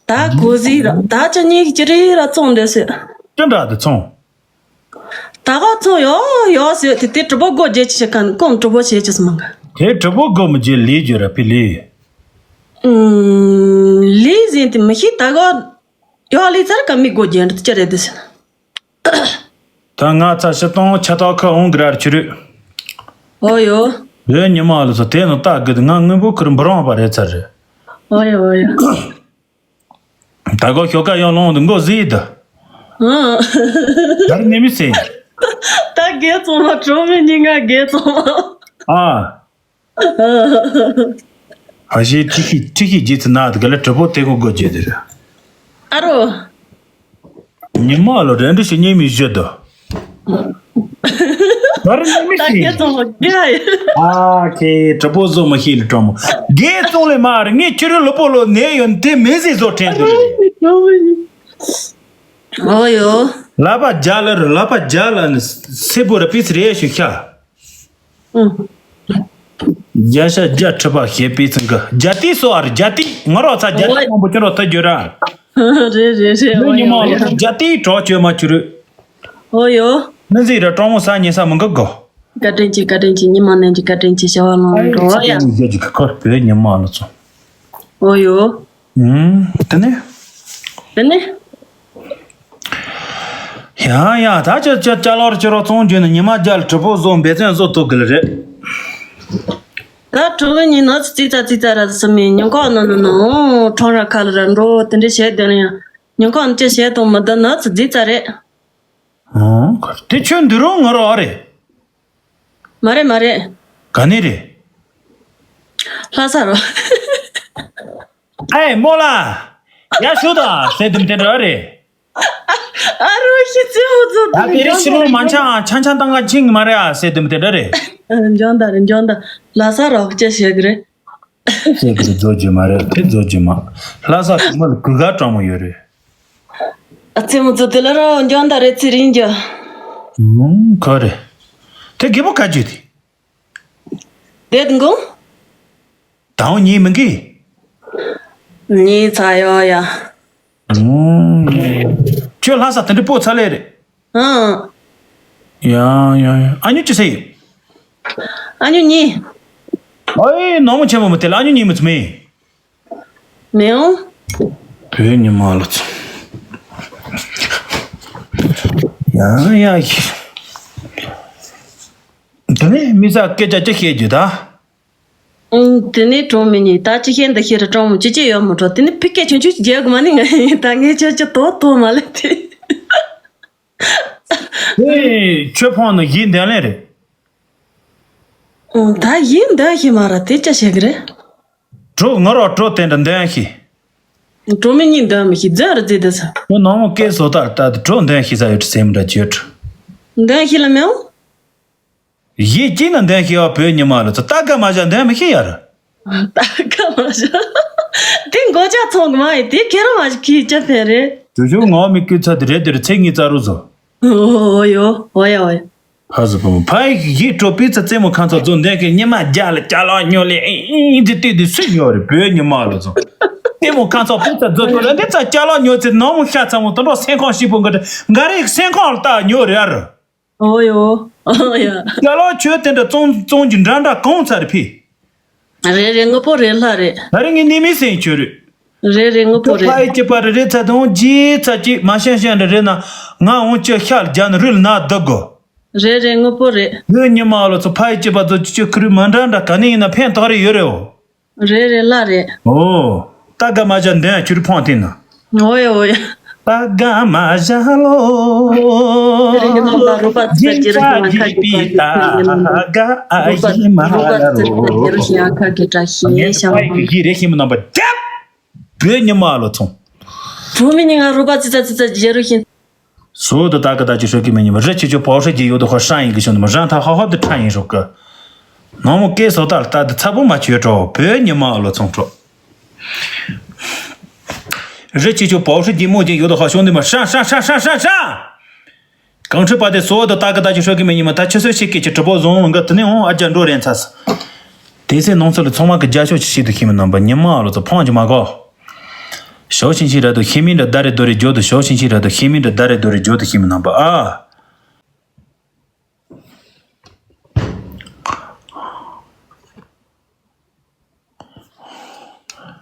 ད་གོ་ཟིག་ར་ད་ཅི་གཉིས་ཀྱི་རེ་ར་བཙོང་འདོད་སྲིད། ཅི་འདྲ་དུ་ཚོང་། ད་ག་ཚོང་ཡོག་ཡོག་ཟེར་དེ་དེ་གྲུ་པོ་སྒོ་རྒྱལ་ཅི་ཞིག་གན་ཀོང་གྲུ་པོ་བྱེད་ཅི་སི་མང་ག་དེ་གྲུ་པོ་སྒོ་མི་རྒྱལ་ལས་རྒྱུ་ར་ཕི་ལས། ཨུམ། ལས་ཟིན་དེ་མི་ཤེས་ད་ག་ཡོག་ལས་ཚར་ག་མི་སྒོ་རྒྱལ་འདྲ་ཅི་རེད་དེ་ཟེར། ད་ང་ཚ་ཤི་སྟོང་ཆ་ཏོག་ཁ་འོང་གི་ར་ཆུ་རུ། ཨོ་ཡོ། ལོས་ཉི་མ་ལ་སོ་དེ་ནི་ལྟ་གི་ང་དངོས་པོ་ཁུར་འབུ་རང་བ་རེད་ཚར་རེད། ཨོ་ཡོ་ཨོ་ཡོ། ད་གོ་ཤོ་ཀ་ཡང་ལོང་དུ་མགོ་བཟེས་དུ། ཨང་། ད་རེ་ནས་མི་ཟེར། ད་རྒས་ཙོང་མ་གྲོང་མི་གཉིས་ང་རྒས་ཙོང་མ། ཨ། ཨ་ཞེ་ཁྲི་ཤི་ཁྲི་ཤི་རྗེས་སུ་ན་དུ་ག་ལ་གྲི་པོ་དེ་གོ་དགོས་རྗེས་དུ་རེད། ཨ་རོ། ཉི་མ་ལོ་རེ་འདྲ་ཞིག་ཉེ་མི་བཞི་དུ། ད་རེ་ནས་མི་ད་ཟེར། རྒས་ཙོང་མ་རྒས་ཡ། ཨ་ཁེ་གྲི་པོ་བཟོ་མ་ཤེས་ལ་གྲོང་མོ། རྒས་ཙོང་ལས་མ་རེད་ངས་ཁྱོད་རི་ལུ་པོ་ལོ་ནས་ཡོད་དེ་མེ་ཟི་བཟོ་ཁྲེན་དུ་རེད། ཨོ་ཡོ། ལ་པ་རྒྱ་ལ་རུ་ལ་པ་རྒྱ་ལ་ནི་སེ་པོ་ར་པི་སི་རེ་ཤུ་ཤ། ཨུ། རྒྱ་ཤ་རྒྱ་ཁྲི་པ་ཞེས་པའི་ཚང་གི་རྒྱ་ཏི་སོ་ཨར་རྒྱ་ཏི་ང་རོ་ཚ་རྒྱ་ཏི་མང་པོ་ཁྱོད་རོ་ཐ་རྒྱུ་ར། རེད་རེད་རེད། ཨོ་ཡོ་ཨོ་ཡོ། རྒྱ་ཏི་གྲོགས་བཅོས་མ་ཁྱོད་རུ། ཨོ་ཡོ། ནི་ཟི་ར་གྲོང་མོ་ས་ཉེ་ས་མི་འགག་གོ། བཀའ་དྲིན་ཆེ་བཀའ་དྲིན་ཆེ་ཉི་མ་ནན་གྱི་བཀའ་དྲིན་ཆེ་བྱ་བ་ལང་རོ་ཡ། ཡ་གི་ཁར་བོད་ཉི་མ་ལ་ཚོ། ཨོ་ཡོ། ཨུམ། དེ་ནས། དེ་ནས། ཡ་ཡ་ད་ཅི་ཅི་ཅ་ལོར་ཅི་རོ་ཙོང་རྒྱུ་ནི་ཉི་མ་རྒྱལ་གྲི་པོ་བཟོ་འབད་བརྩོན་བཟོ་ཐུབ་གི་ལ་རེད། ད་གྲོ་བོ་ཉི་ནག་ཙི་ཙ་ཙི་ཙ་ར་ཟི་མི་ཉིན་གོག་ནོ་ནོ་ནོ་ཁྲོང་ར་ཁ་ལ་ར་འགྲོ་དེ་འདྲ་བྱས་དེ་ནི་ཡང་ཉིན་གོག་ནི་ཅི་བྱས་དང་མི་ད་ནག་ཙི་ཙི་ཙ་རེད། ཨང་དེ་ཁྱོད་འདི་རུ་ང་རོ་ཨ་རེད། མ་རེད་མ་རེད། ག་ནས་རེད། ལྷ་ས་རོ། ཨེ་མོ་ལ། ཡ་ཤུ་ད་ཟེར་དུམ་དེ་འདྲ་རེད། ཨ་རོ་ཤི་ཙི་མོ་ཙོ་ད་དེ་རེ་ཤི་རོ་མ་འཆང་ཆང་ཆང་བཏང་ག་ཆིང་མ་རེད་ཨ་ཟེར་དུམ་དེ་འདྲ་རེད། འཇོན་ད་རེད་འཇོན་ད། ལྷ་ས་རོ་ཅི་བྱེད་གི་རེད། ཟེར་གི་རེད་རྫོ་རྒྱུ་མ་རེད་དེ་རྫོ་རྒྱུ་མ། ལྷ་ས་གི་མི་ལ་གུ་ག་གྲོང་མོ་ཡོད་རེད། ཨ་ཙི་མོ་ཙོ་དེ་ལ་རོ་འཇོན་ད་རེད་ཚེ་རིང་རྒྱུ། ཨུམ་ཁོ་རེད། དེ་རྒད་པོ་ག་རྒྱུ་དེ། དེ་དགོ། དང་ཉིད་མི་འགི། ཉིད་ཚ་ཡོ་ཡ། ཁྱོད་ལྷ་ས་དེ་འདྲ་པོ་ཚ་ལེ་རེད། ཨང་། ཡ་ཡ་ཡ་ཨ་ཉུ་ཅི་ཟེར། ཨ་ཉུ་གཉིས། ཨེ་ནོར་མོ་ཆེན་མོ་མི་དེ་ལ་ཨ་ཉུ་གཉིས་མི་ཚུ་མེད། མེའོ། བོད་ཉི་མ་ལ་ཚོ། ཡ་ཡ་ཡ། དེ་ནས་མི་ས་སྐད་ཆ་ཅི་བཤད་རྒྱུ་ད། ཨང་། དེ་ནས་གྲོང་མི་གཉིས་ད་ཅི་ཤེས་འདི་ཤེས་ར་གྲོང་མོ་ཅི་ཅི་ཡོད་མོ་གྲོ་དེ་ནས་ཕི་སྐད་ཆུང་ཆུང་ཅི་རྒྱག་གི་མ་ནི་ང་ཡིན་ད་ངས་ཆ་ཆ་དོ་དོ་མ་ལེ་དེ། ཨེ་ཆོས་ཕོང་ནི་ཡིན་འདན་ལེ་རེད། ཨང་། ད་ཡིན་འདན་ཤེས་མ་ར་དེ་ཅི་བྱེད་གི་རེད། གྲོ་ང་རོ་གྲོ་དེ་འདྲ་འདན་ཤེས། གྲོང་མི་གཉིས་འདན་མི་ཤེས་རྫན་ར་རྫི་དེ་ས། ཁྱོད་ནང་མོ་སྐད་བཟོ་ལྟར་ལྟ་དུ་གྲོ་འདན་ཤེས་ས་ཡོད་དྲི་སེམས་འདྲ་བྱོས་གྲོ། འདན་ཤེས་ལ་མེའོ། གཞས་གཅིག་ན་འདོན་ཤེས་པ་བོད་ཉི་མ་ལོ་ཚོ། ད་ག་མ་བཞག་འདོན་མི་ཤེས་ཡ་ར། ད་ག་མ་བཞག་དེ་མགོ་ལྕགས་ཚོང་གི་མ་ཡིན་དེ་ཁྱེད་རང་མ་ཞིག་གིས་ཅི་ཕན་རེད། དུ་ཞུ་ངའོ་མི་བསྐུལ་ཚ་དེ་རེད། དེ་རེད་ཚེ་ངའི་རྩ་རུ་བཟོ། ཨོ་ཡོ་ཨོ་ཡ་ཨོ་ཡ། ཕ་ཟི་ཕོ་མོ་ཕ་ཡི་གཞས་སྤྲོ་པི་ཚ་རྩེད་མོ་ཁང་ཚོ་རྫོགས་འདོན་མཁན་ཉི་མ་རྒྱ་ལ་ཅ་ལག་ཉོ་ལེ་ཨིན་ཨིན་དེ་ལྟོས་དེ་སུས་ཉོ་རེད། བོད་ཉི་མ་ལོ་ཚོ། རྩེད་མོ་ཁང་ཚོ་པི་ཚ་རྫོགས་ཁོ་ལ་འདི་ཚ་ཅ་ལག་ཉོ་ཚེ་ནང་མོ་ཤ་ཚ་མོ་དོན་གྲོགས་སེམས་ཁོང་ཞིག་པོ་འགའ་འགའ་རེ་སེམས་ཁོང་ལ་ལྟ་ཉོ་རེད་ཨ་རོ། ཨོ་ཡོ། ཨོ་ཡ། ཡ་ལོ་ཁྱོད་དེ་འདྲ་བཙོང་བཙོང་གི་འདྲ་འདྲ་གང་ཚར་ཕི། རེད་རེད་དངོས་པོ་རེད་ལྷ་རེད། ད་རེས་ངས་ནི་མི་སེམས་ཁྱོད་རེད། རེད་རེད་དངོས་པོ་ཁྱོད་ཕ་རེད། ཡི་སྐྱེས་པ་རེད་རེད་ཚ་དང་རྗེས་ཚ་གཅིག་མ་ཤན་ཤན་འདྲ་རེད་ན་ང་འོང་ཅི་ཤ་ལ་རྒྱ་ནི་རུལ་ན་བསྡུ་དགོ། རེད་རེད་དངོས་པོ་རེད། བོད་ཉི་མ་ལོ་ཚོ་ཕ་ཡི་སྐྱེས་པ་ཚོ་ཅི་ཅི་ཁུ་རུ་མ་འདྲ་འདྲ་ག་ནས་ཡིན་ན་ཕན་ཐོགས་རེ་ཡོད་རེད་འོ། རེད་རེད་ལྷ་རེད། ཨོ། ད་ག་མ་བཞག་འདོན་ཁྱོད་ཕོང་ཐིན་ན། ཨོ་ཡ་ཨོ་ཡ། ད་ག་མ་བཞག་ལོ། རེད་རེད་ལྷ་རོགས་པ་ཚིག་ཅི་རེད་ང་ཁ་གི་ད་ག་ཨ་ཡི་མ་རོགས་པ་ཚིག་ཅི་རེད་ང་ཁ་གི་ད་ཤེས་ཤང་། ངས་ཕ་ཡི་གི་རེ་ཤེས་མི་ནང་པ་རྒྱབ། བོད་ཉི་མ་ལོ་ཚོང་། བོད་མི་ཉི་ང་རོགས་པ་ཚིག་ཚ་ཚིག་ཚ་ཇེ་རུ་ཤིན། སོ་དུ་ད་ག་ད་ཅི་ཧྲོ་གི་མི་ཉི་མ་རི་ཆི་ཆོ་པའོ་ཧྲི་གི་ཡོད་དུ་ཧོ་ཧྲ་ཡིན་གི་ཤོ་ནི་མ་རང་ཐ་ཧ་ཧ་དུ་ཁྲ་ཡིན་ཧྲོ་གི། ནང་མོ་སྐད་སོ་ད་ལ་ད་དུ་ཚ་པོ་མ་ཆོད་ཀྲོ་བོད་ཉི་མ་ལོ་ཚོང་ཀྲོ། རི་ཆི་ཆོ་པའོ་ཧྲི་གི་མོ་གི་ཡོད་དུ་ཧོ་ཤོ་ནི་མ་ཧྲ་ཧྲ་ཧྲ་ཧྲ་ཧྲ། གང་ཁྲི་པ་དེ་སོ་དུ་ད་ག་ད་ཅི་ཧྲོ་གི་མི་ཉི་མ་ད་ཆི་སོ་ཤི་གི་ཅི་གྲི་པོ་བཟུང་ལ་འགའ་དུ་ནི་འོང་ཨ་ཅག་འགྲོ་རན་ཚ་ས། དེ་སེ་ནང་ཚོ་ལ་ཚང་མ་གི་རྒྱ་ཤོག་ཅི་ཤི་དུ་ཤི་མི་ནང་པ་ཉི་མ་ལོ་ཚོ་ཕོང་ཅི་མ་གོ། ཞའོ་ཆིན་ཆིན་ར་དུ་ཤེས་མིན་ར་ད་རེ་དོ་རེ་འཇོ་དུ་ཞའོ་ཆིན་ཆིན་ར་དུ་ཤེས་མིན་ར་ད་རེ་དོ་རེ་འཇོ་དུ་ཤེས་མི་ནང་པ་ཨ།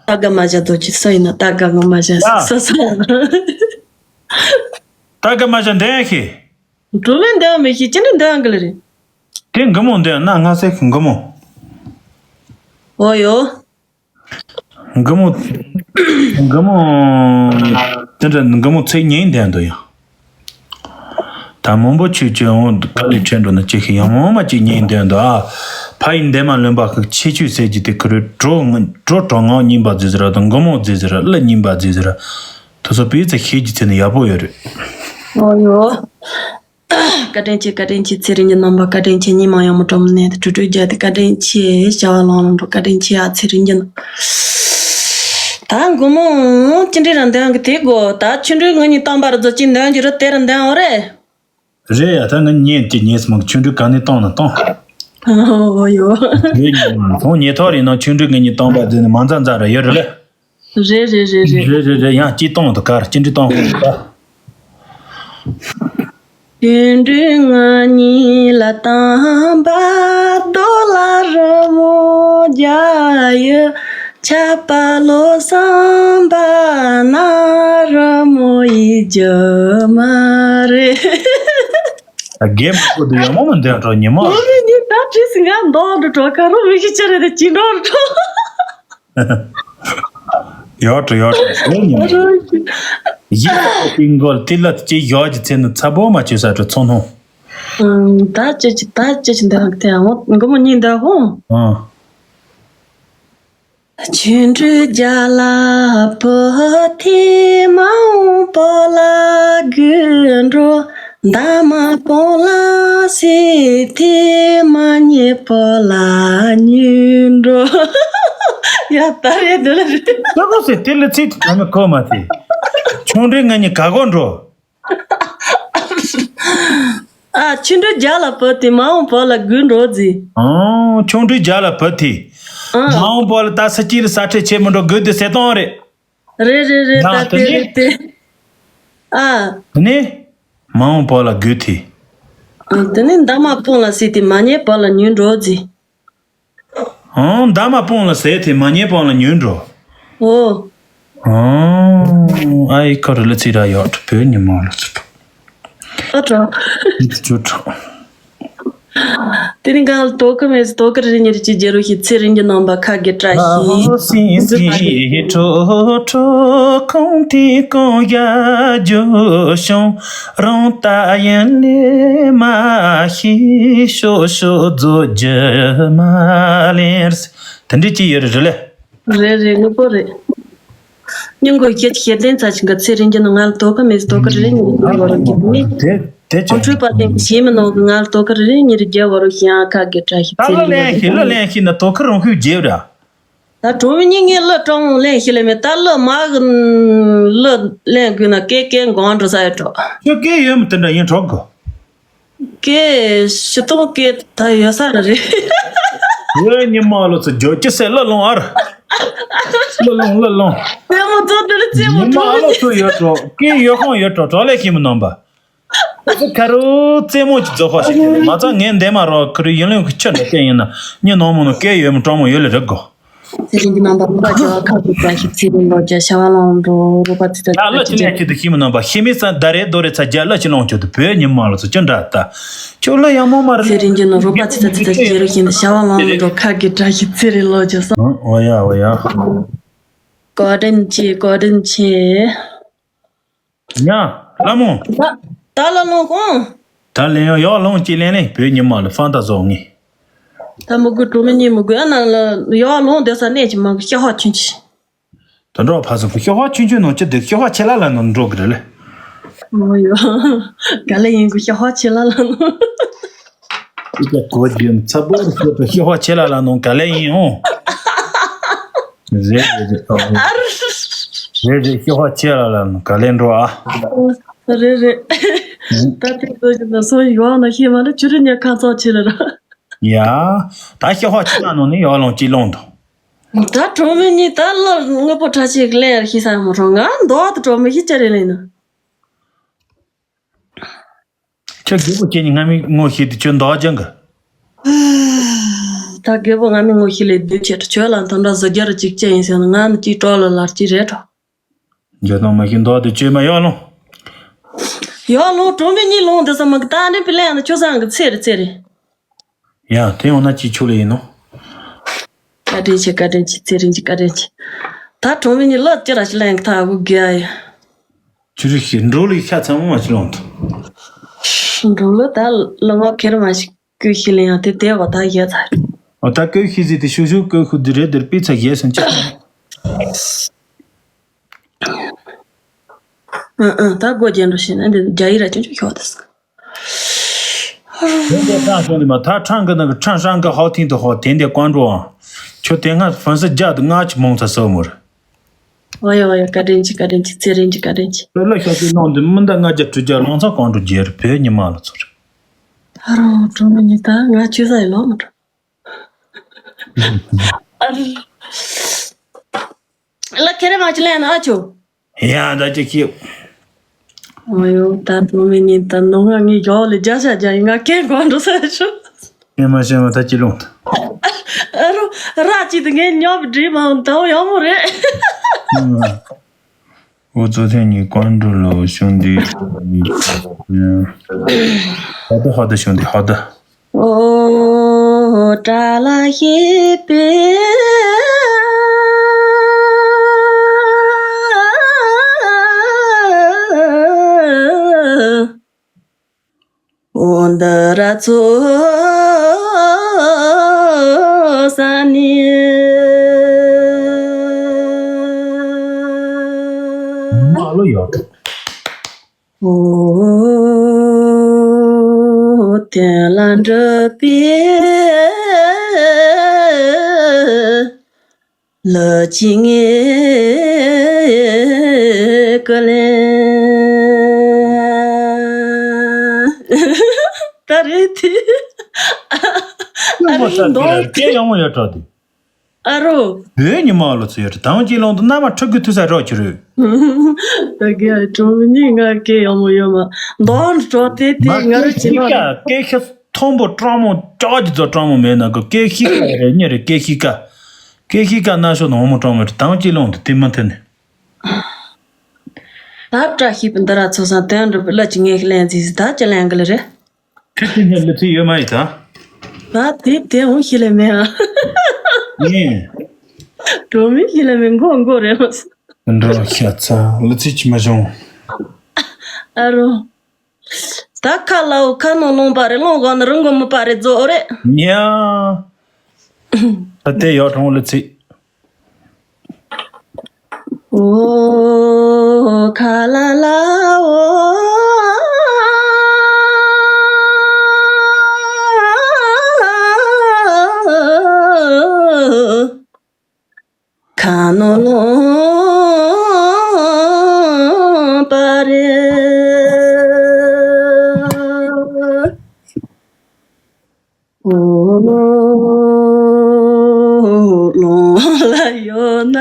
ད་ག་མ་བྱ་དོ་ཅི་སོ་ཡིན་ན་ད་ག་ག་མ་བྱ་ཡ། སོ་སོ། ད་ག་མ་བྱ་འདན་ཤེས། འགྲོ་མིན་འདན་མི་ཤེས་ཅི་ནི་འདན་གི་ལ་རེད། དེ་འགུ་མོ་འདན་ན་ང་སེ་གི་འགུ་མོ། ཨོ་ཡོ། འགུ་མོ། འགུ་མོ། དེ་འདྲ་འགུ་མོ་ཚེ་ཉིན་ལྡན་འདུག་ཡང་། ད་མང་པོ་ཆུ་ཆུ་འོང་དཀའ་ལས་འཕྲད་འགྲོ་ན་ཅི་ཤི་ཡང་མང་མ་ཅིག་ཉིན་ལྡན་འདུག་ཨ། ཕ་ཡི་འདན་མ་ལོན་པ་ཁག་ཆེ་ཆུ་ཟེར་གྱི་དེ་ཁུ་རུ་གྲོ་ངུ་གྲོ་གྲོ་ངག་རྙིང་པ་རྫི་ཟེར་ར་དང་འགུ་མོ་རྫི་ཟེར་ར་གླུ་རྙིང་པ་རྫི་ཟེར་ར། དེ་ཚོ་བེད་ཚེ་ཤེས་ཀྱི་ཚེ་ནི་ཡག་པོ་ཡོད་རེད། ཨོ་ཡོ། བཀའ་དྲིན་ཆེ་བཀའ་དྲིན་ཆེ་ཚེ་རིང་གི་རྣམ་པ་བཀའ་དྲིན་ཆེ་སྙིང་མ་ཡང་མོ་གྲོམ་ནས་དྲུ་དྲུ་རྒྱ་དེ་བཀའ་དྲིན་ཆེ་བྱ་བ་ལང་ལང་འགྲོ་བཀའ་དྲིན་ཆེ་ཨ་ཚེ་རིང་གི་རྣམ། ད་མགོ་མོ་ཅི་འདྲི་ར་འདོན་གི་དེ་གོ་ད་ཆུ་འདྲུད་ངོ་གཉིས་བཏང་པ་ར་རྫོ་ཅི་འདོན་གི་ར་དེ་ར་འདོན་འོ་རེད། རེད་ཡ་ད་ངི་ཉན་གྱི་ཉན་སི་མང་ཆུ་འདྲུད་ག་ནས་བཏང་ན་བཏང་། ཨོ་ཡོ། རེད་ཉན་མང་ཁོང་ཉེ་ཐོག་རེད་ན་ཆུ་འདྲུད་ངོ་གཉིས་བཏང་པ་རྫི་ནི་མ་འཛའ་འཛའ་ར་ཡོད་རེད་ལེ། རེད་རེད་རེད་རེད། རེད་རེད་རེད་ཡང་ཅི་གཏོང་དུ་གར་ཅི་འདྲི་གཏོང་དགོས་ད། ཆུ་འདྲུད་ང་གཉིས་ལ་དམ་པ་རྡོ་ལ་རི་མོ་རྒྱ་ཡི་ཆ་པ་ལོ་བསམ་པ་ན་རི་མོ་ཡི་རྒྱུ་མ་རེད། རྒན་མ་ཁོ་དུ་ཡང་མོ་མི་འདོན་འགྲོ་ཉི་མ། ཨོ་མི་ཉི་ད་བྲིས་སི་ང་འདོག་འགྲོ་གྲོ་ཁ་རུ་མི་ཤི་ཆ་རེད་ཅི་འགྲོ་འགྲོ། ཡོད་དྲ་ཡོད་དྲ་ཞོ་ཉི་མ། ཡིག་ཚགས་པའི་མགོ་ལ་ཏི་ལ་ཅི་ཡོད་ཀྱི་ཚེ་ནི་ཚ་པོ་མ་བཅོས་ས་དྲ་ཚོ་ནོ། ད་ཅི་ཅི་ད་ཅི་ཅི་འདི་ཧང་ཏེ་ཧང་མགོ་མོ་གཉིས་འདི་ཧོང་། ཨང་། ཆུ་འདྲུད་རྒྱ་ལ་བུ་ཐི་མ་འོང་པོ་ལ་གུ་འགྲོ། འདབ་མ་སྤང་ལ་སི་ཐི་མ་ཉེ་པོ་ལ་ཉུལ་འགྲོ། ཡ་ད་རེད་འདི་ལ་རེད། ད་གོ་སི་ཐི་ལི་ཚི་ཐི་ཐ་མི་གོ་མ་ཐི། ཆུང་འདྲི་ང་ཉི་ག་གོ་འགྲོ། ཨ་ཆུ་འདྲི་རྒྱ་ལ་བུ་ཐི་མ་འོང་པོ་ལ་གུ་འགྲོ་ཟི། ཨང་ཆུང་འདྲི་རྒྱ་ལ་བུ་ཐི། ཨང་། མ་འོང་པོ་ལ་ད་ས་ཅི་ལ་ས་ཁྲེ་ཆེ་མི་འགྲོ་གུ་དི་སེ་ཏོང་རེད། རེད་རེད་རེད། ཡང་ད་དེ་དེ་ནི་རེད་དེ། ཨ། དེ་ནི། མ་འོང་པོ་ལ་དགོས་ཐི། ཨ་དེ་ནི་འདབ་མ་སྤུངས་ལ་སྲིད་དེ་མ་ཉེས་པོ་ལ་ཉུལ་འགྲོ་ཟི། ཨང་འདབ་མ་སྤུངས་ལ་ཟེར་ཐི་མ་ཉེས་པོ་ལ་ཉུལ་འགྲོ། ཨོ། ཨང་ཨ་ཡི་ཁོ་རི་ལི་ཚི་ར་ཡོད་བོད་ཉི་མ་ལ་ཚུད། ཨོ་ཏྲ། ཨི་ཚུ་ཏྲ། དེ་ནི་གང་ལ་དོ་ཀི་མེད་དོ་ཀི་རི་ཉེར་གཅིག་རྒྱལ་རོ་ཞིག་ཚེ་རིང་གི་རྣམ་པ་ཁ་གི་བཀྲ་ཤིས། སི་སི་ཧི་ཁྲོ་ཁྲོ་ཁོང་ཐི་ཀོང་ཡ་ཇོ་ཤོང་རོང་ཏ་ཡན་ལེ་མ་ཤི་ཤོ་ཤོ་རྫོ་རྒྱུ་མ་ལེར། དེ་འདྲི་ཅི་ཡོད་རེད་ལེ། རེད་རེད་དངོས་པོ་རེད། སྙིང་གོ་ཤེས་ཤེས་ལྡན་ཚ་ཞིང་གི་ཚེ་རིང་རྒྱུ་ནི་ང་ལ་དོ་གི་མེད་དོ་གི་རེད། ཉིན་རྒྱལ་བ་རུ་གྱི་མེད། དེ་དེ་ཁོང་ཁྲོས་པ་ལྡན་གྱི་ཞེས་མི་ནོར་གི་ང་ལ་དོ་གི་རེད། ཉིན་རྒྱལ་བ་རུ་ཞེས་ཨ་ཁ་གི་བཀྲ་ཤིས་ད་ཚེ་ལོ་རིང་ལེན་ཤི་ལོ་ལེན་ཤི་ན་དོ་གི་རང་ཤུགས་རྒྱས་ར། ད་གྲོང་མི་གཉིས་ངས་གླུ་སྤྲང་མོ་ལེན་ཤི་ལེ་མེད། ད་གླུ་མ་གི་གླུ་ལེན་དགོས་ན་སྐད་སྐད་འགོང་འགྲོ་ས་ཡོད་འགྲོ། ཁྱོད་སྐད་ཡོད་མི་དེ་འདྲ་ཡིན་གྲོགས་གོ། སྐད་ཤི་སྟོང་སྐད་ད་ཡོད་ས་ར་རེད། ཡོད་ཉི་མ་ལོ་ཚོ་ཇོ་ཅི་སེ་གླུ་ལོང་ཨར། གླུ་ལོང་གླུ་ལོང་། རྩེད་མོ་ཚོ་འདི་ལ་རྩེད་མོ་ཉི་མ་གྲོགས་ལོ་ཚོ་ཡོད་འགྲོ་སྐད་ཡོད་ཁོང་ཡོད་འགྲོ་གྲོགས་ལས་ཤི་མི་ནོམ་པ། ཁ་རུ་རྩེད་མོ་གི་རྫོགས་པ་ཞིག་མ་ཚང་ངས་འདས་མ་རོགས་ཁུ་རུ་ཡིན་ལུང་གི་ཆུ་འདྲ་སྐད་ཡིན་ན་ཉི་ནོར་མོ་ནོ་སྐད་ཡོད་མི་སྤྲང་མོ་ཡོད་ལ་རིག་གོ། ཚེ་རིང་གི་རྣམ་པ་རོ་པ་ཇོ་ཁ་གི་པ་ཞིག་ཚེ་རིང་ལོ་བརྒྱ་ཤ་བ་ལོང་འགྲོ་རོ་པ་ཚེ་ད་ད་ལ་ཅི་ནས་ཁྱེད་དུ་ཤི་མི་ནོམ་པ་ཤི་མི་ས་ད་རེ་རྡོ་རེ་ཚ་རྒྱ་ལ་ཅི་ལོང་ཁྱོད་དུ་བོད་ཉི་མ་ལ་ཚོ་ཅི་འདྲ་ད་ཁྱོད་ལ་ཡང་མོ་མ་རེད། ཚེ་རིང་གི་ནོ་རོ་པ་ཚེ་ད་ཚེ་ད་ཁྱེད་རུ་ཤི་ནི་ཤ་བ་ལོང་འགྲོ་ཁ་གི་བཀྲ་ཤིས་ཚེ་རིང་ལོ་བརྒྱ་སོང་། འོ་ཡ་འོ་ཡ། བཀའ་དྲིན་ཆེ་བཀའ་དྲིན་ཆེ། ཡ། ལ་མོ། ད་ད་ལ་ལོང་གོང་། ད་ལེན་ཡོ་ཡོ་ལོང་ཅི་ལེན་ལེ་བོད་ཉི་མ་ལ་ཧྥང་ད་བཟོ་ངེ། ད་མོ་གུ་གྲོ་མི་གཉིས་མོ་གུ་ཨ་ན་ལ་ཡོ་ལོང་དེ་ས་གནས་ཀྱི་མ་གུ་ཤ་ཧ་ཆུན་ཆི། ད་འགྲོ་ཕ་སོ་གུ་ཤ་ཧ་ཆུན་ཆུན་ནོ་ཅི་དེ་ཤ་ཧ་ཆེ་ལ་ལ་ནོ་འགྲོ་གི་རེ་ལེ། མོ་ཡོ། ག་ལེ་ཡིན་གུ་ཤ་ཧ་ཆེ་ལ་ལ་ནོ། ཨི་ཀ་གོ་རྒྱུ་ཚ་པོ་རུ་ཤོད་པའི་ཤ་ཧ་ཆེ་ལ་ལ་ནོ་ག་ལེ་ཡིན་ཧོ། རེད་རེད་རེད་ཨ། རེད་རེད་ཤོག་ཁ་ཆེ་ལ་ལ་ག་ལེན་འགྲོ་ཨ། རེད་རེད། ད་དེ་ཚོ་ཞིག་ན་སོ་ཡོང་ན་ཤེས་མ་ན་ཆུ་རུ་ཉ་ཁ་ཚོགས་ཆེ་ལ་ར། ཡ། ད་ཤོག་ཁ་ཆེ་ལ་ནོ་ནི་ཡོ་ལོང་ཅི་ལོང་དོ། ད་གྲོང་མི་གཉིས་ད་ལོ་དངོས་པོ་ཁྲ་ཆེ་གི་ལེན་ཡར་ཤེས་ས་མོ་རོ་ང་མདོག་ཏུ་གྲོང་མི་ཤེས་ཅི་རེད་ལེན་ན། ཁྱོད་རྒད་པོ་ཁྱེད་ཉིད་སྔ་མའི་ངོ་ཤེས་དུས་ཁྱོད་འདོགས་ཀྱང་གི། ད་རྒད་པོ་སྔ་མའི་ངོ་ཤེས་ལས་སྡུག་ཆེ་ཁྱོད་ལ་དམ་དྲག་བཟོ་རྒྱ་རུ་ཅིག་ཅེ་ཡིན་ཟེར་ན་ང་ནི་ཅིག་གྲོགས་ལ་ལར་ཅིག་རེད་དོ། འཇོ་དང་མ་ཤེས་མདོག་དེ་བཅོས་མ་ཡོག་ལོང་། ཡོག་ལོང་གྲོང་པའི་གཉིད་ལོང་དེ་ས་མ་གི་ད་ནི་པི་ལན་ན་ཁྱོད་སང་གི་ཚེ་རེ་ཚེ་རེ། ཡ་དེ་ཡོང་ན་ཅི་ཆུ་ལ་ཡིན་ནོ། བཀའ་དྲིན་ཆེ་བཀའ་དྲིན་ཆེ་ཚེ་རིང་གི་བཀའ་དྲིན་ཆེ། ད་གྲོང་མི་གཉིས་ལོ་ཅི་ར་ཞིག་ལན་གི་ཐ་གུ་གི་ཨ་ཡ། ཆུ་རིག་ཤི་འགྲོ་ལི་ཤ་ཚ་མོ་མ་ཞིག་ལོང་དུ། འགྲོ་ལི་ད་ལོ་ངོ་ཁེར་མ་ཞིག་ཀུ་ཤི་ལེན་ཡང་དེ་དེ་བ་ད་ཡ་ཚ། ཨོ་ད་ཀུ་ཤི་ཟི་དེ་ཤུ་ཤུ་ཀུ་ཤུ་དི་རེད་དེར་པི་ཚ་ཡེ་སན་ཅི། ཨ་ཨ་ད་སྒོ་རྒྱན་འགྲོ་ཤེས་ན་འདི་རྒྱ་ཡིག་ར་ཅུང་ཅུང་ཤོག་དེ་སི། དེ་འདྲའི་ཁྲང་ཤོང་ནི་མ་ཐག་ཁྲང་གི་ནང་གི་ཁྲང་ཧྲང་གི་ཧའོ་ཐིང་དུ་ཧོ་དེ་འདྲའི་ཀོང་འགྲོ་ཨང་། ཁྱོད་དེ་སྔ་ཧྥན་སི་རྒྱ་དུ་ང་ཆི་མོང་ཚ་སོ་མུར། ཨོ་ཡ་ཨོ་ཡ་བཀའ་དྲིན་ཆེ་བཀའ་དྲིན་ཆེ་ཚེ་རིང་གི་བཀའ་དྲིན་ཆེ། དེ་ལ་ཤ་དུ་ནང་དུ་མི་འདའ་ང་རྒྱ་དྲུག་རྒྱ་ལོང་ཚ་ཀོང་འགྲོ་རྒྱལ་བོད་ཉི་མ་ལ་ཚོར། ཨ་རོ་གྲོང་མི་ཉི་ད་ང་ཆུ་ས་ཡི་ལོག་མ་གྲོ། ཨ་རོ། ལ་ཁེ་རེ་མ་ཅི་ལན་ཨ་ཆོ། ཡ་ད་ཅི་ཁྱེད། ཨོ་ཡོ་ད་དུང་མི་ཉིན་ད་ནོ་ང་ངའི་ཡོག་ལ་རྒྱ་ཤ་རྒྱ་ཡིན་ང་ཁེ་གོ་འགྲོ་ས་ཆོ། ཨེ་མ་ཤེས་མ་ད་ཅི་ལོང་ད། ཨ་རོ་ར་ཅི་ད་ངའི་ཉོབ་འདྲི་མ་འོང་ད་ཡོག་མོ་རེད། འུ་ཚོ་ཐེངས་གཉིས་ཀོན་ཀྲོལ་ལོ་ཤོང་འདི། ཧ་ད་ཧ་ད་ཤོང་འདི་ཧ་ད། ཨོ་ཏྲ་ལ་ཤེས་པས། འོ་འདི་ར་ཚོ་ས་ནི། མ་ལོ་ཡོད། ཨོ་དེ་ལ་འདྲ་པའི། ལ་ཅི་ངེ་ཀ་ལེ། ད་རེད་དེ། ཨ་རོ་འདོག་སྐད་ཡང་མོ་ཡོད་གྲོགས་དེ། ཨ་རོ། བོད་ཉི་མ་ལོ་ཚོ་ཡོད་དང་ཅི་ལོང་དུ་མནའ་མ་ཁྲི་གུ་ཐུ་ས་རོགས་ཀྱི་རུ། ད་གི་ཨ་གྲོང་མི་ང་སྐད་ཡང་མོ་ཡོད་མ། འདོག་གྲོགས་དེ་དེ་ང་རུ་ཅི་ལོ། སྐད་ཤ་མཐོན་པོ་སྤྲང་མོ་ཅག་ཅི་ཚོ་སྤྲང་མོ་མེད་ན་གི་སྐད་ཤི་ཀ་རེད་ཉེ་རེད་སྐད་ཤི་ཀ་སྐད་ཤི་ཀ་ན་ཤོ་ནོ་མོ་སྤྲང་མོ་རེད་དང་ཅི་ལོང་དུ་དེ་མ་ཐེ་ནས། ད་བཀྲ་ཤིས་པའི་འདི་ར་ཚོ་སང་དོན་འགྲུབ་པའི་བླ་ཅི་ངེས་ལན་ཟིག་ཟིག་ད་ཅི་ལན་གི་ལ་རེད། ཁྱེད་ཀྱི་ནས་ལི་ཚི་ཡོད་མ་ཡིན་ད། ད་དེ་དེ་འོང་ཤི་ལེ་མེ་ཨ། ངས། གྲོང་མི་ཤི་ལེ་མེ་མགོ་མགོ་རེད་མ་སོ། འགྲོ་ཤ་ཚ་ལི་ཚི་ཅི་མ་བྱུང་། ཨ་རོ། ད་ཁ་ལའོ་ཁ་ནང་ལོང་པ་རེད་ལོང་གོ་ན་རང་གོ་མི་པ་རེད་རྫོགས་རེད། ཉ། ད་དེ་ཡོད་གྲོང་ལི་ཚི། ཨོ་ཁ་ལ་ལ་ཨོ། ཁ་ནོ་ལོང་པ་རེ། ཨོ་ལོང་ལ་ཡོད་ན།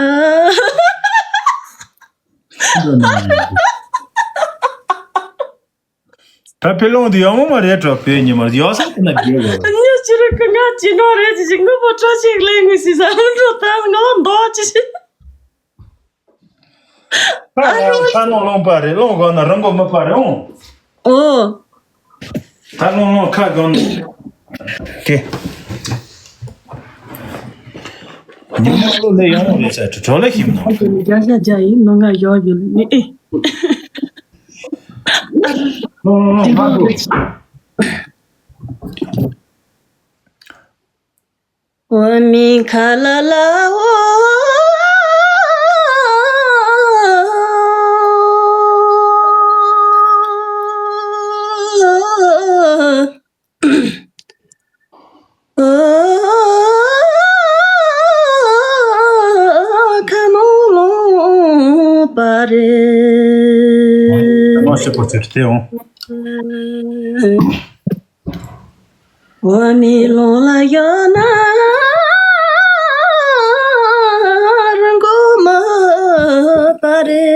ད་ཕེ་ལོང་དུ་ཡོང་མ་རེད་འགྲོ། བོད་ཉི་མར་ཡོད་ས་དེ་ན་རྒྱལ་བ། ཉི་ཕྱི་རུ་ཁ་ང་ཅི་ནོ་རེད་ཅི་ཞིག་ངུ་པོ་ཁྲོ་ཞིག་ལེན་ངུ་སི་ས་འགྲོ། ད་ང་ལ་འདོག་ཅི་ཞིག་ཁ་ནོ་ལོང་པ་རེད། ལོང་གོ་ན་རང་གོ་མ་པ་རེད་འོང་། ཨོ། ད་ལོང་ལོང་ཁ་གོ་ན། དེ། ཉི་མ་ལོ་ལས་ཡོང་བ་རེད་ས་དྲོ་ལས་ཤིག་ནོ། རྒྱ་ཤ་རྒྱ་ཡིན་ནོ་ང་ཡོ་ཡོ་ནི་ཨེ། ལོང་ལོང་ལོང་ཁ་གོ། འོ་མི་ཁ་ལ་ལ་འོ། ཁ་ནོ་ལོང་པ་རེ། ཁ་ནོ་ཞེས་པ་ཟེར་ཏེ་འོང་། འོ་མི་ལོང་ལ་ཡོད་ན་རང་གོ་མ་པ་རེ།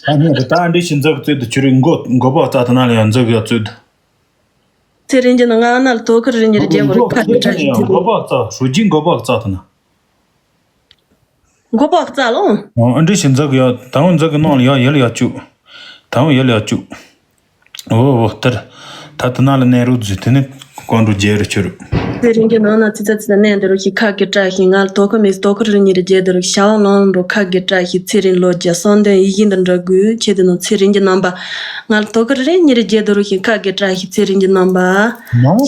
ཨ་ནི་ད་འདི་ཞིག་འཛུགས་བཙུད་དུ་ཆུ་རིགས་མགོ་མགོ་པག་རྩ་དེ་ན་ལ་ཡང་འཛུགས་ཡོད་བཙུད། ཚེ་རིང་གི་ནང་ང་ན་ལ་དོ་ཁུར་རེ་ཉེར་རྒྱས་པར་ཁ་གི་བཀྲ་ཤིས་ཚེ་རིང་མགོ་པག་རྩ་ཧྲུའུ་ཅི་མགོ་པག་རྩ་དེ་ན། མགོ་པག་རྩ་ལོ། ཨ་འདྲི་ཞིག་འཛག་ཡོད། ད་འོ་འཛག་གི་ནང་ལ་ཡོད། ཡལ་ཡོད་བཅུག་ད་འོ་ཡལ་ཡོད་བཅུག་འོ་འོ་ལྟར། ད་དུ་ན་ལ་གནས་རོགས་བཟོས། དེ་ནི་ཀོང་འགྲོ་རྒྱལ་རུ་ཆུ་རུ། ཚེ་རིང་གི་ནང་ན་ཙི་ཙ་ཙི་ཙ་གནས་འདི་རུ་ཞིག་ཁ་གི་བཀྲ་ཤིས། ང་ལ་དོ་ཁུར་མེད་དོ་ཁུར་རེ་ཉེར་རྒྱས་འདི་རུ་ཞི་བ་ལོང་འགྲོ་ཁ་གི་བཀྲ་ཤིས། ཚེ་རིང་ལོ་བརྒྱ་གསོན་དོན་ཡིད་བཞིན་དུ་འགྲུབ་དགོས། ཁྱེད་དེ་ནང་ཚེ་རིང་གི་རྣམ་པ། ང་ལ་དོ་ཁུར་རེ་ཉེར་རྒྱས་འདི་རུ་ཞིག་ཁ་གི་བཀྲ་ཤིས། ཚེ་རིང་གི་རྣམ་པ།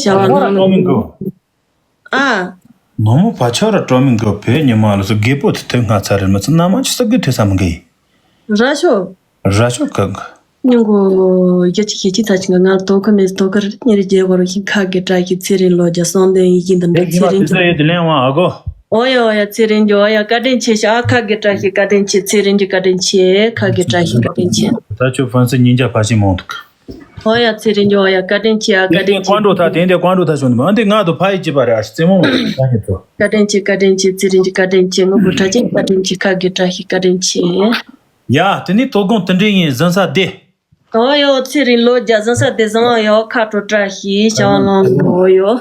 ཞི་བ་ལོང་འགྲོ། ཨ། ནོར་མོ་བ་ཆོ་ར་སྤྲོ་མི་འགོ་བོད་ཉི་མ་ལ་སོ་རྒད་པོ་དེ་ཐོས་སྔ་ཚར་རེད། མི་ཚེ་ན་མ་ཆི་ས་དགོས་ཐོས་ས་མི་འགའ་ཡིན། ར་ཤོ། ར་ཤོ་ག་ག་སྙིང་གོ། རྒྱ་ཆེ་ཞེ་ཆེ་ཚ་ཆེ་ང་ལ་དོ་ཁུར་མེད་དོ་ཁུར་ཉེར་རྒྱས་གོ་རུ་ཞིག་ཁ་གི་བཀྲ་ཤིས། ཚེ་རིང་ལོ་བརྒྱ་གསོན་དོན་ཡིད་བཞིན་དུ་འགྲུབ། ཚེ་རིང་གི། ཡོད་དེ་ལན་དབང་ཨ་གོ། ཨོ་ཡ་ཨོ་ཡ་ཚེ་རིང་གི་ཨོ་ཡ་བཀའ་དྲིན་ཆེ་ཤག་ཁ་གི་བཀྲ་ཤིས་བཀའ་དྲིན་ཆེ། ཚེ་རིང་གི་བཀའ་དྲིན་ཆེ། ཁ་གི་བཀྲ་ཤིས་བཀའ་དྲིན་ཆེ། ད་ཁྱོད་ཧྥན་སི་ཉིན་རྒྱ་ཕ་ཤི་མང་འདུག་ཨོ་ཡ་ཚེ་རིང་གི་ཨོ་ཡ་བཀའ་དྲིན་ཆེ། ཨ་བཀའ་དྲིན་ཆེ། ཀོང་འགྲོ་ད་དེ་འདི་ཀོང་འགྲོ་ད་བྱུང་འདུག་ཨ་འདི་ང་དུ་ཕ་ཡི་ཅི་པ་རེད། ཨ་རྩེ་མོ་ད་ཉི་ཐོ། བཀའ་དྲིན་ཆེ་བཀའ་དྲིན་ཆེ། ཚེ་རིང་གི་བཀའ་དྲིན་ཆེ། ངུ་བུ་ཁྲ་ཆེན་བཀའ་དྲིན་ཆེ། ཁ་གི་བཀྲ་ཤིས་བཀའ་དྲིན་ཆེ། ཡ་དེ་ནི་དོ་དགོང་དེ་འདྲ་ཡིན་ཟིན་ས་དེ། ཨོ་ཡོ་ཚེ་རིང་ལོ་བརྒྱ་ཟིན་ས་དེ་ཟིན་ཨོ་ཡོ་ཁ་དྲོ་བཀྲ་ཤིས་ཞི་བ་ལོང་ཨོ་ཡོ།